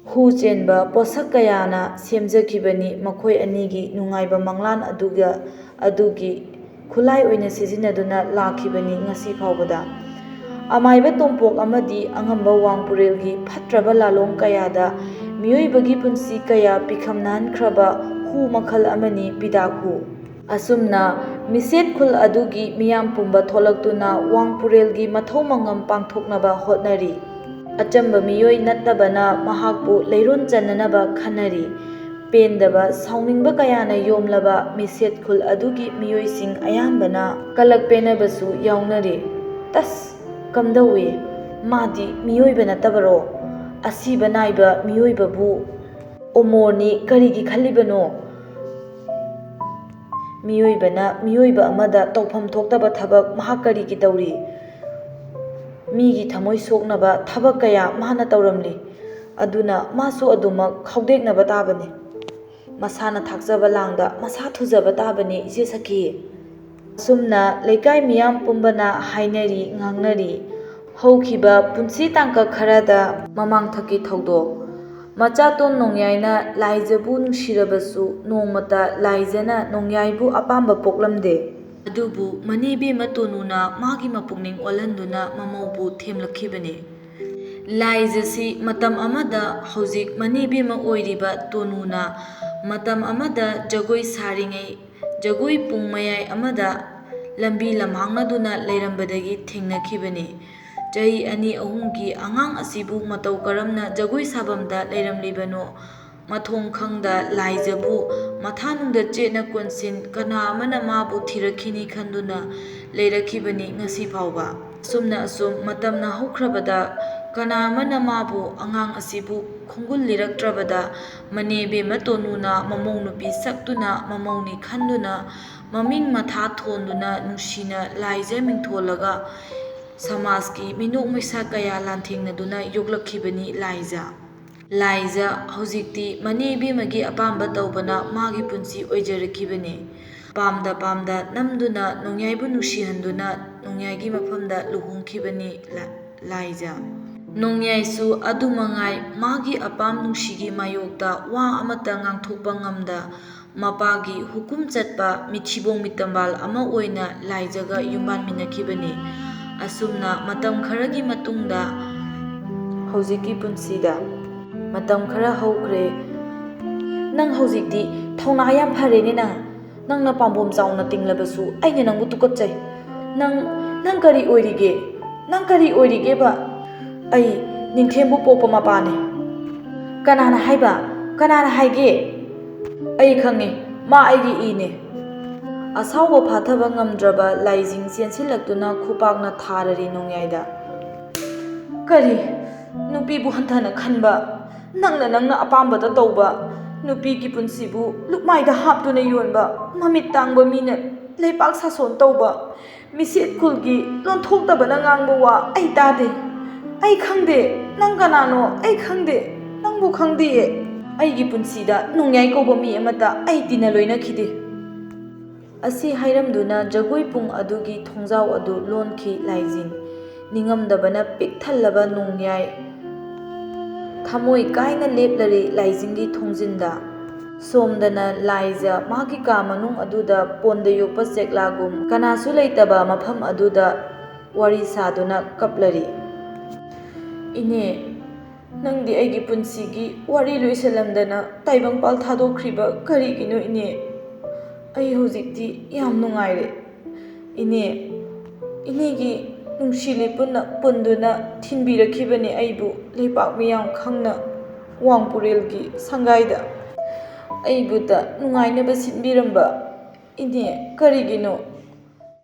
ꯍꯨ ꯆꯦꯟꯕ ꯄꯣꯠꯁꯛ ꯀꯌꯥꯅ ꯁꯦꯝꯖꯈꯤꯕꯅꯤ꯫ ꯃꯈꯣꯏ ꯑꯅꯤꯒꯤ ꯅꯨꯡꯉꯥꯏꯕ ꯃꯪꯂꯥꯟ ꯑꯗꯨꯒ ꯑꯗꯨꯒꯤ ꯈꯨꯠꯂꯥꯏ ꯑꯣꯏꯅ ꯁꯤꯖꯤꯟꯅꯗꯨꯅ ꯂꯥꯛꯈꯤꯕꯅꯤ꯫ ꯉꯁꯤ ꯐꯥꯎꯕꯗ ꯑꯃꯥꯏꯕ ꯇꯣꯝꯄꯣꯛ ꯑꯃꯗꯤ ꯑꯉꯝꯕ ꯋꯥꯡꯄꯨꯔꯦꯜꯒꯤ ꯐꯠꯇ꯭ꯔꯕ ꯂꯥꯂꯣꯡ ꯀꯌꯥꯗ ꯃꯤꯑꯣꯏꯕꯒꯤ ꯄꯨꯟꯁꯤ ꯀꯌꯥ ꯄꯤꯈꯝꯅꯍꯟꯈ꯭ꯔꯕ ꯍꯨ ꯃꯈꯜ ꯑꯃꯅꯤ ꯄꯤꯗꯥꯛ ꯍꯨ꯫ ꯑꯁꯨꯝꯅ ꯃꯤꯁꯦꯠ ꯈꯨꯜ ꯑꯗꯨꯒꯤ ꯃꯤꯌꯥꯝ ꯄꯨꯝꯕ ꯊꯣꯛꯂꯛꯇꯨꯅ ꯋꯥꯡꯄꯨꯔꯦꯜꯒꯤ ꯃꯊꯧ ꯃꯉꯝ ꯄꯥꯡꯊꯣꯛꯅꯕ ꯍꯣꯠꯅꯔꯤ꯫ ꯑꯆꯝꯕ ꯃꯤꯑꯣꯏ ꯅꯠꯇꯕꯅ ꯃꯍꯥꯛꯄꯨ ꯂꯩꯔꯣꯟ ꯆꯟꯅꯅꯕ ꯈꯟꯅꯔꯤ꯫ ꯄꯦꯟꯗꯕ, ꯁꯥꯎꯅꯤꯡꯕ ꯀꯌꯥꯅ ꯌꯣꯝꯂꯕ ꯃꯤꯁꯦꯠ ꯈꯨꯜ ꯑꯗꯨꯒꯤ ꯃꯤꯑꯣꯏꯁꯤꯡ ꯑꯌꯥꯝꯕꯅ ꯀꯂꯛ ꯄꯦꯟꯅꯕꯁꯨ ꯌꯥꯎꯅꯔꯤ꯫ "ꯇꯁ! ꯀꯝꯗꯧꯏ? ꯃꯥꯗꯤ ꯃꯤꯑꯣꯏꯕ ꯅꯠꯇꯕꯔꯣ? ꯑꯁꯤꯕ ꯅꯥꯏꯕ ꯃꯤꯑꯣꯏꯕꯕꯨ ꯑꯣꯃꯣꯔꯅꯤ ꯀꯔꯤꯒꯤ ꯈꯜꯂꯤꯕꯅꯣ? ꯃꯤꯑꯣꯏꯕꯅ ꯃꯤꯑꯣꯏꯕ ꯑꯃꯗ ꯇꯧꯐꯝ ꯊꯣꯛꯇꯕ ꯊꯕꯛ ꯃꯍꯥꯛ ꯀꯔꯤꯒꯤ ꯇꯧꯔꯤ? ꯃꯤꯒꯤ ꯊꯃꯣꯏ ꯁꯣꯛꯅꯕ ꯊꯕꯛ ꯀꯌꯥ ꯃꯥꯅ ꯇꯧꯔꯝꯂꯤ꯫ ꯑꯗꯨꯅ ꯃꯥꯁꯨ ꯑꯗꯨꯃꯛ ꯈꯥꯎꯗꯦꯛꯅꯕ ꯇꯥꯕꯅꯤ꯫ ꯃꯁꯥꯅ ꯊꯥꯛꯆꯕ ꯂꯥꯡꯗ ꯃꯁꯥ ꯊꯨꯖꯕ ꯇꯥꯕꯅꯤ, ꯏꯆꯦ ꯁꯈꯤ꯫" ꯑꯁꯨꯝꯅ ꯂꯩꯀꯥꯏ ꯃꯤꯌꯥꯝ ꯄꯨꯝꯕꯅ ꯍꯥꯏꯅꯔꯤ, ꯉꯥꯡꯅꯔꯤ꯫ ꯍꯧꯈꯤꯕ ꯄꯨꯟꯁꯤ ꯇꯥꯡꯀꯛ ꯈꯔꯗ ꯃꯃꯥꯡꯊꯛꯀꯤ ꯊꯧꯗꯣꯛ꯫ ꯃꯆꯥꯇꯣꯟ ꯅꯣꯡꯌꯥꯏꯅ ꯂꯥꯏꯖꯕꯨ ꯅꯨꯡꯁꯤꯔꯕꯁꯨ ꯅꯣꯡꯃꯇ ꯂꯥꯏꯖꯅ ꯅꯣꯡꯌꯥꯏꯕꯨ ꯑꯄꯥꯝꯕ ꯄꯣꯛꯂꯝꯗꯦ꯫ ꯑꯗꯨꯕꯨ ꯃꯅꯦꯕꯦꯝꯃ ꯇꯣꯅꯨꯅ ꯃꯥꯒꯤ ꯃꯄꯨꯛꯅꯤꯡ ꯑꯣꯜꯍꯟꯗꯨꯅ ꯃꯃꯧꯕꯨ ꯊꯦꯝꯂꯛꯈꯤꯕꯅꯤ꯫ ꯂꯥꯏꯖꯁꯤ ꯃꯇꯝ ꯑꯃꯗ ꯍꯧꯖꯤꯛ ꯃꯅꯦꯕꯦꯝꯃ ꯑꯣꯏꯔꯤꯕ ꯇꯣꯅꯨꯅ ꯃꯇꯝ ꯑꯃꯗ ꯖꯒꯣꯏ ꯁꯥꯔꯤꯉꯩ ꯖꯒꯣꯏ ꯄꯨꯡ ꯃꯌꯥꯏ ꯑꯃꯗ ꯂꯝꯕꯤ ꯂꯝꯍꯥꯡꯅꯗꯨꯅ ꯂꯩꯔꯝꯕꯗꯒꯤ ꯊꯦꯡꯅꯈꯤꯕꯅꯤ꯫ ꯆꯍꯤ ꯑꯅꯤ ꯑꯍꯨꯝꯒꯤ ꯑꯉꯥꯡ ꯑꯁꯤꯕꯨ ꯃꯇꯧ ꯀꯔꯝꯅ ꯖꯒꯣꯏ ꯁꯥꯐꯝꯗ ꯂꯩꯔꯝꯂꯤꯕꯅꯣ ꯃꯊꯣꯡ ꯈꯪꯗ ꯂꯥꯏꯖꯕꯨ ꯃꯊꯥꯅꯨꯡꯗ ꯆꯦꯠꯅ ꯀꯣꯟꯁꯤꯟ ꯀꯅꯥ ꯑꯃꯅ ꯃꯥꯕꯨ ꯊꯤꯔꯛꯈꯤꯅꯤ ꯈꯟꯗꯨꯅ ꯂꯩꯔꯛꯈꯤꯕꯅꯤ ꯉꯁꯤ ꯐꯥꯎꯕ꯫ ꯑꯁꯨꯝꯅ ꯑꯁꯨꯝ ꯃꯇꯝꯅ ꯍꯧꯈ꯭ꯔꯕꯗ ꯀꯅꯥ ꯑꯃꯅ ꯃꯥꯕꯨ, ꯑꯉꯥꯡ ꯑꯁꯤꯕꯨ ꯈꯣꯡꯒꯨꯜꯂꯤꯔꯛꯇ꯭ꯔꯕꯗ ꯃꯅꯦꯕꯦꯝꯃ ꯇꯣꯅꯨꯅ ꯃꯃꯧ ꯅꯨꯄꯤ ꯁꯛꯇꯨꯅ ꯃꯃꯧꯅꯤ ꯈꯟꯗꯨꯅ ꯃꯃꯤꯡ ꯃꯊꯥ ꯊꯣꯟꯗꯨꯅ ꯅꯨꯡꯁꯤꯅ ꯂꯥꯏꯖ ꯃꯤꯡꯊꯣꯜꯂꯒ ꯁꯃꯥꯖꯀꯤ ꯃꯤꯅꯣꯛ ꯃꯩꯁꯥ ꯀꯌꯥ ꯂꯥꯟꯊꯦꯡꯅꯗꯨꯅ ꯌꯣꯛꯂꯛꯈꯤꯕꯅꯤ ꯂꯥꯏꯖ꯫ ꯂꯥꯏꯖ ꯍꯧꯖꯤꯛꯇꯤ ꯃꯅꯦ ꯏꯕꯦꯝꯃꯒꯤ ꯑꯄꯥꯝꯕ ꯇꯧꯕꯅ ꯃꯥꯒꯤ ꯄꯨꯟꯁꯤ ꯑꯣꯏꯖꯔꯛꯈꯤꯕꯅꯤ꯫ ꯄꯥꯝꯗ ꯄꯥꯝꯗ ꯅꯝꯗꯨꯅ ꯅꯣꯡꯌꯥꯏꯕꯨ ꯅꯨꯡꯁꯤꯍꯟꯗꯨꯅ ꯅꯣꯡꯌꯥꯏꯒꯤ ꯃꯐꯝꯗ ꯂꯨꯍꯣꯡꯈꯤꯕꯅꯤ ꯂꯥ-, ꯂꯥꯏꯖ꯫ ꯅꯣꯡꯌꯥꯏꯁꯨ ꯑꯗꯨꯃꯉꯥꯏ ꯃꯥꯒꯤ ꯑꯄꯥꯝ ꯅꯨꯡꯁꯤꯒꯤ ꯃꯥꯌꯣꯛꯇ ꯋꯥ ꯑꯃꯠꯇ ꯉꯥꯡꯊꯣꯛꯄ ꯉꯝꯗ, ꯃꯄꯥꯒꯤ ꯍꯨꯀꯨꯝ ꯆꯠꯄ ꯃꯤꯊꯤꯕꯣꯡ ꯃꯤꯇꯝꯕꯥꯜ ꯑꯃ ꯑꯣꯏꯅ ꯂꯥꯏꯖꯒ ꯌꯨꯝꯕꯥꯟꯃꯤꯟꯅꯈꯤꯕꯅꯤ꯫ ꯑꯁꯨꯝꯅ ꯃꯇꯝ ꯈꯔꯒꯤ ꯃꯇꯨꯡꯗ ꯍꯧꯖꯤꯛꯀꯤ ꯄꯨꯟꯁꯤꯗ ꯃꯇꯝ ꯈꯔ ꯍꯧꯈ꯭ꯔꯦ꯫ "ꯅꯪ ꯍꯧꯖꯤꯛꯇꯤ ꯊꯧꯅꯥ ꯌꯥꯝ ꯐꯔꯦꯅꯦ ꯅꯪ꯫ ꯅꯪꯅ ꯄꯥꯝꯕꯣꯝ ꯆꯥꯎꯅ ꯇꯤꯡꯂꯕꯁꯨ ꯑꯩꯅ ꯅꯪꯕꯨ ꯇꯨꯀꯠꯆꯩ꯫ ꯅꯪ, ꯅꯪ ꯀꯔꯤ ꯑꯣꯏꯔꯤꯒꯦ? ꯅꯪ ꯀꯔꯤ ꯑꯣꯏꯔꯤꯒꯦꯕ?" "ꯑꯩ ꯅꯤꯡꯊꯦꯝꯕꯨ ꯄꯣꯛꯄ ꯃꯄꯥꯅꯦ꯫" "ꯀꯅꯥꯅ ꯍꯥꯏꯕ? ꯀꯅꯥꯅ ꯍꯥꯏꯒꯦ?" "ꯑꯩ ꯈꯪꯉꯤ, ꯃꯥ ꯑꯩꯒꯤ ꯏꯅꯦ꯫" ꯑꯁꯥꯎꯕ ꯐꯥꯊꯕ ꯉꯝꯗ꯭ꯔꯕ ꯂꯥꯏꯖꯤꯡ ꯆꯦꯟꯁꯤꯜꯂꯛꯇꯨꯅ ꯈꯨꯄꯥꯛꯅ ꯊꯥꯔꯔꯤ ꯅꯣꯡꯌꯥꯏꯗ꯫ "ꯀꯔꯤ? ꯅꯨꯄꯤꯕꯨ ꯍꯟꯊꯅ ꯈꯟꯕ, ꯅꯪꯅ ꯅꯪꯅ ꯑꯄꯥꯝꯕꯗ ꯇꯧꯕ, ꯅꯨꯄꯤꯒꯤ ꯄꯨꯟꯁꯤꯕꯨ ꯂꯨꯛꯃꯥꯏꯗ ꯍꯥꯞꯇꯨꯅ ꯌꯣꯟꯕ, ꯃꯃꯤꯠ ꯇꯥꯡꯕ ꯃꯤꯅ ꯂꯩꯄꯥꯛ ꯁꯥꯁꯣꯟ ꯇꯧꯕ, ꯃꯤꯁꯦꯠ ꯈꯨꯜꯒꯤ ꯂꯣꯟꯊꯣꯛꯇꯕꯅ ꯉꯥꯡꯕ ꯋꯥ ꯑꯩ ꯇꯥꯗꯦ꯫ ꯑꯩ ꯈꯪꯗꯦ, ꯅꯪ ꯀꯅꯥꯅꯣ ꯑꯩ ꯈꯪꯗꯦ, ꯅꯪꯕꯨ ꯈꯪꯗꯤꯌꯦ꯫ ꯑꯩꯒꯤ ꯄꯨꯟꯁꯤꯗ ꯅꯣꯡꯌꯥꯏ ꯀꯧꯕ ꯃꯤ ꯑꯃꯠꯇ ꯑꯩ ꯇꯤꯟꯅ ꯂꯣꯏꯅꯈꯤꯗꯦ꯫" ꯑꯁꯤ ꯍꯥꯏꯔꯝꯗꯨꯅ ꯖꯒꯣꯏ ꯄꯨꯡ ꯑꯗꯨꯒꯤ ꯊꯣꯡꯖꯥꯎ ꯑꯗꯨ ꯂꯣꯟꯈꯤ ꯂꯥꯏꯖꯤꯡ꯫ ꯅꯤꯡꯉꯝꯗꯕꯅ ꯄꯤꯛ ꯊꯜꯂꯕ ꯅꯣꯡꯌꯥꯏ ꯊꯃꯣꯏ ꯀꯥꯏꯅ ꯂꯦꯞꯂꯔꯤ ꯂꯥꯏꯖꯤꯡꯒꯤ ꯊꯣꯡꯖꯤꯟꯗ꯫ ꯁꯣꯝꯗꯅ ꯂꯥꯏꯖ ꯃꯥꯒꯤ ꯀꯥ ꯃꯅꯨꯡ ꯑꯗꯨꯗ ꯄꯣꯟꯗ ꯌꯣꯛꯄ ꯆꯦꯛꯂꯥꯒꯨꯝ ꯀꯅꯥꯁꯨ ꯂꯩꯇꯕ ꯃꯐꯝ ꯑꯗꯨꯗ ꯋꯥꯔꯤ ꯁꯥꯗꯨꯅ ꯀꯞꯂꯔꯤ꯫ "ꯏꯅꯦ, ꯅꯪꯗꯤ ꯑꯩꯒꯤ ꯄꯨꯟꯁꯤꯒꯤ ꯋꯥꯔꯤ ꯂꯣꯏꯁꯤꯜꯂꯝꯗꯅ ꯇꯥꯏꯕꯪꯄꯥꯜ ꯊꯥꯗꯣꯛꯈ꯭ꯔꯤꯕ ꯀꯔꯤꯒꯤꯅꯣ ꯏꯅꯦ? ꯑꯩ ꯍꯧꯖꯤꯛꯇꯤ ꯌꯥꯝ ꯅꯨꯡꯉꯥꯏꯔꯦ꯫ ꯏꯅꯦ, ꯏꯅꯦꯒꯤ ꯅꯨꯡꯁꯤ ꯂꯩꯄꯨꯟꯅ ꯄꯨꯟꯗꯨꯅ ꯊꯤꯟꯕꯤꯔꯛꯈꯤꯕꯅꯦ ꯑꯩꯕꯨ ꯂꯩꯄꯥꯛ ꯃꯤꯌꯥꯝ ꯈꯪꯅ ꯋꯥꯡꯄꯨꯔꯦꯜꯒꯤ ꯁꯪꯒꯥꯏꯗ꯫ ꯑꯩꯕꯨꯇ ꯅꯨꯡꯉꯥꯏꯅꯕ ꯁꯤꯟꯕꯤꯔꯝꯕ ꯏꯅꯦ, ꯀꯔꯤꯒꯤꯅꯣ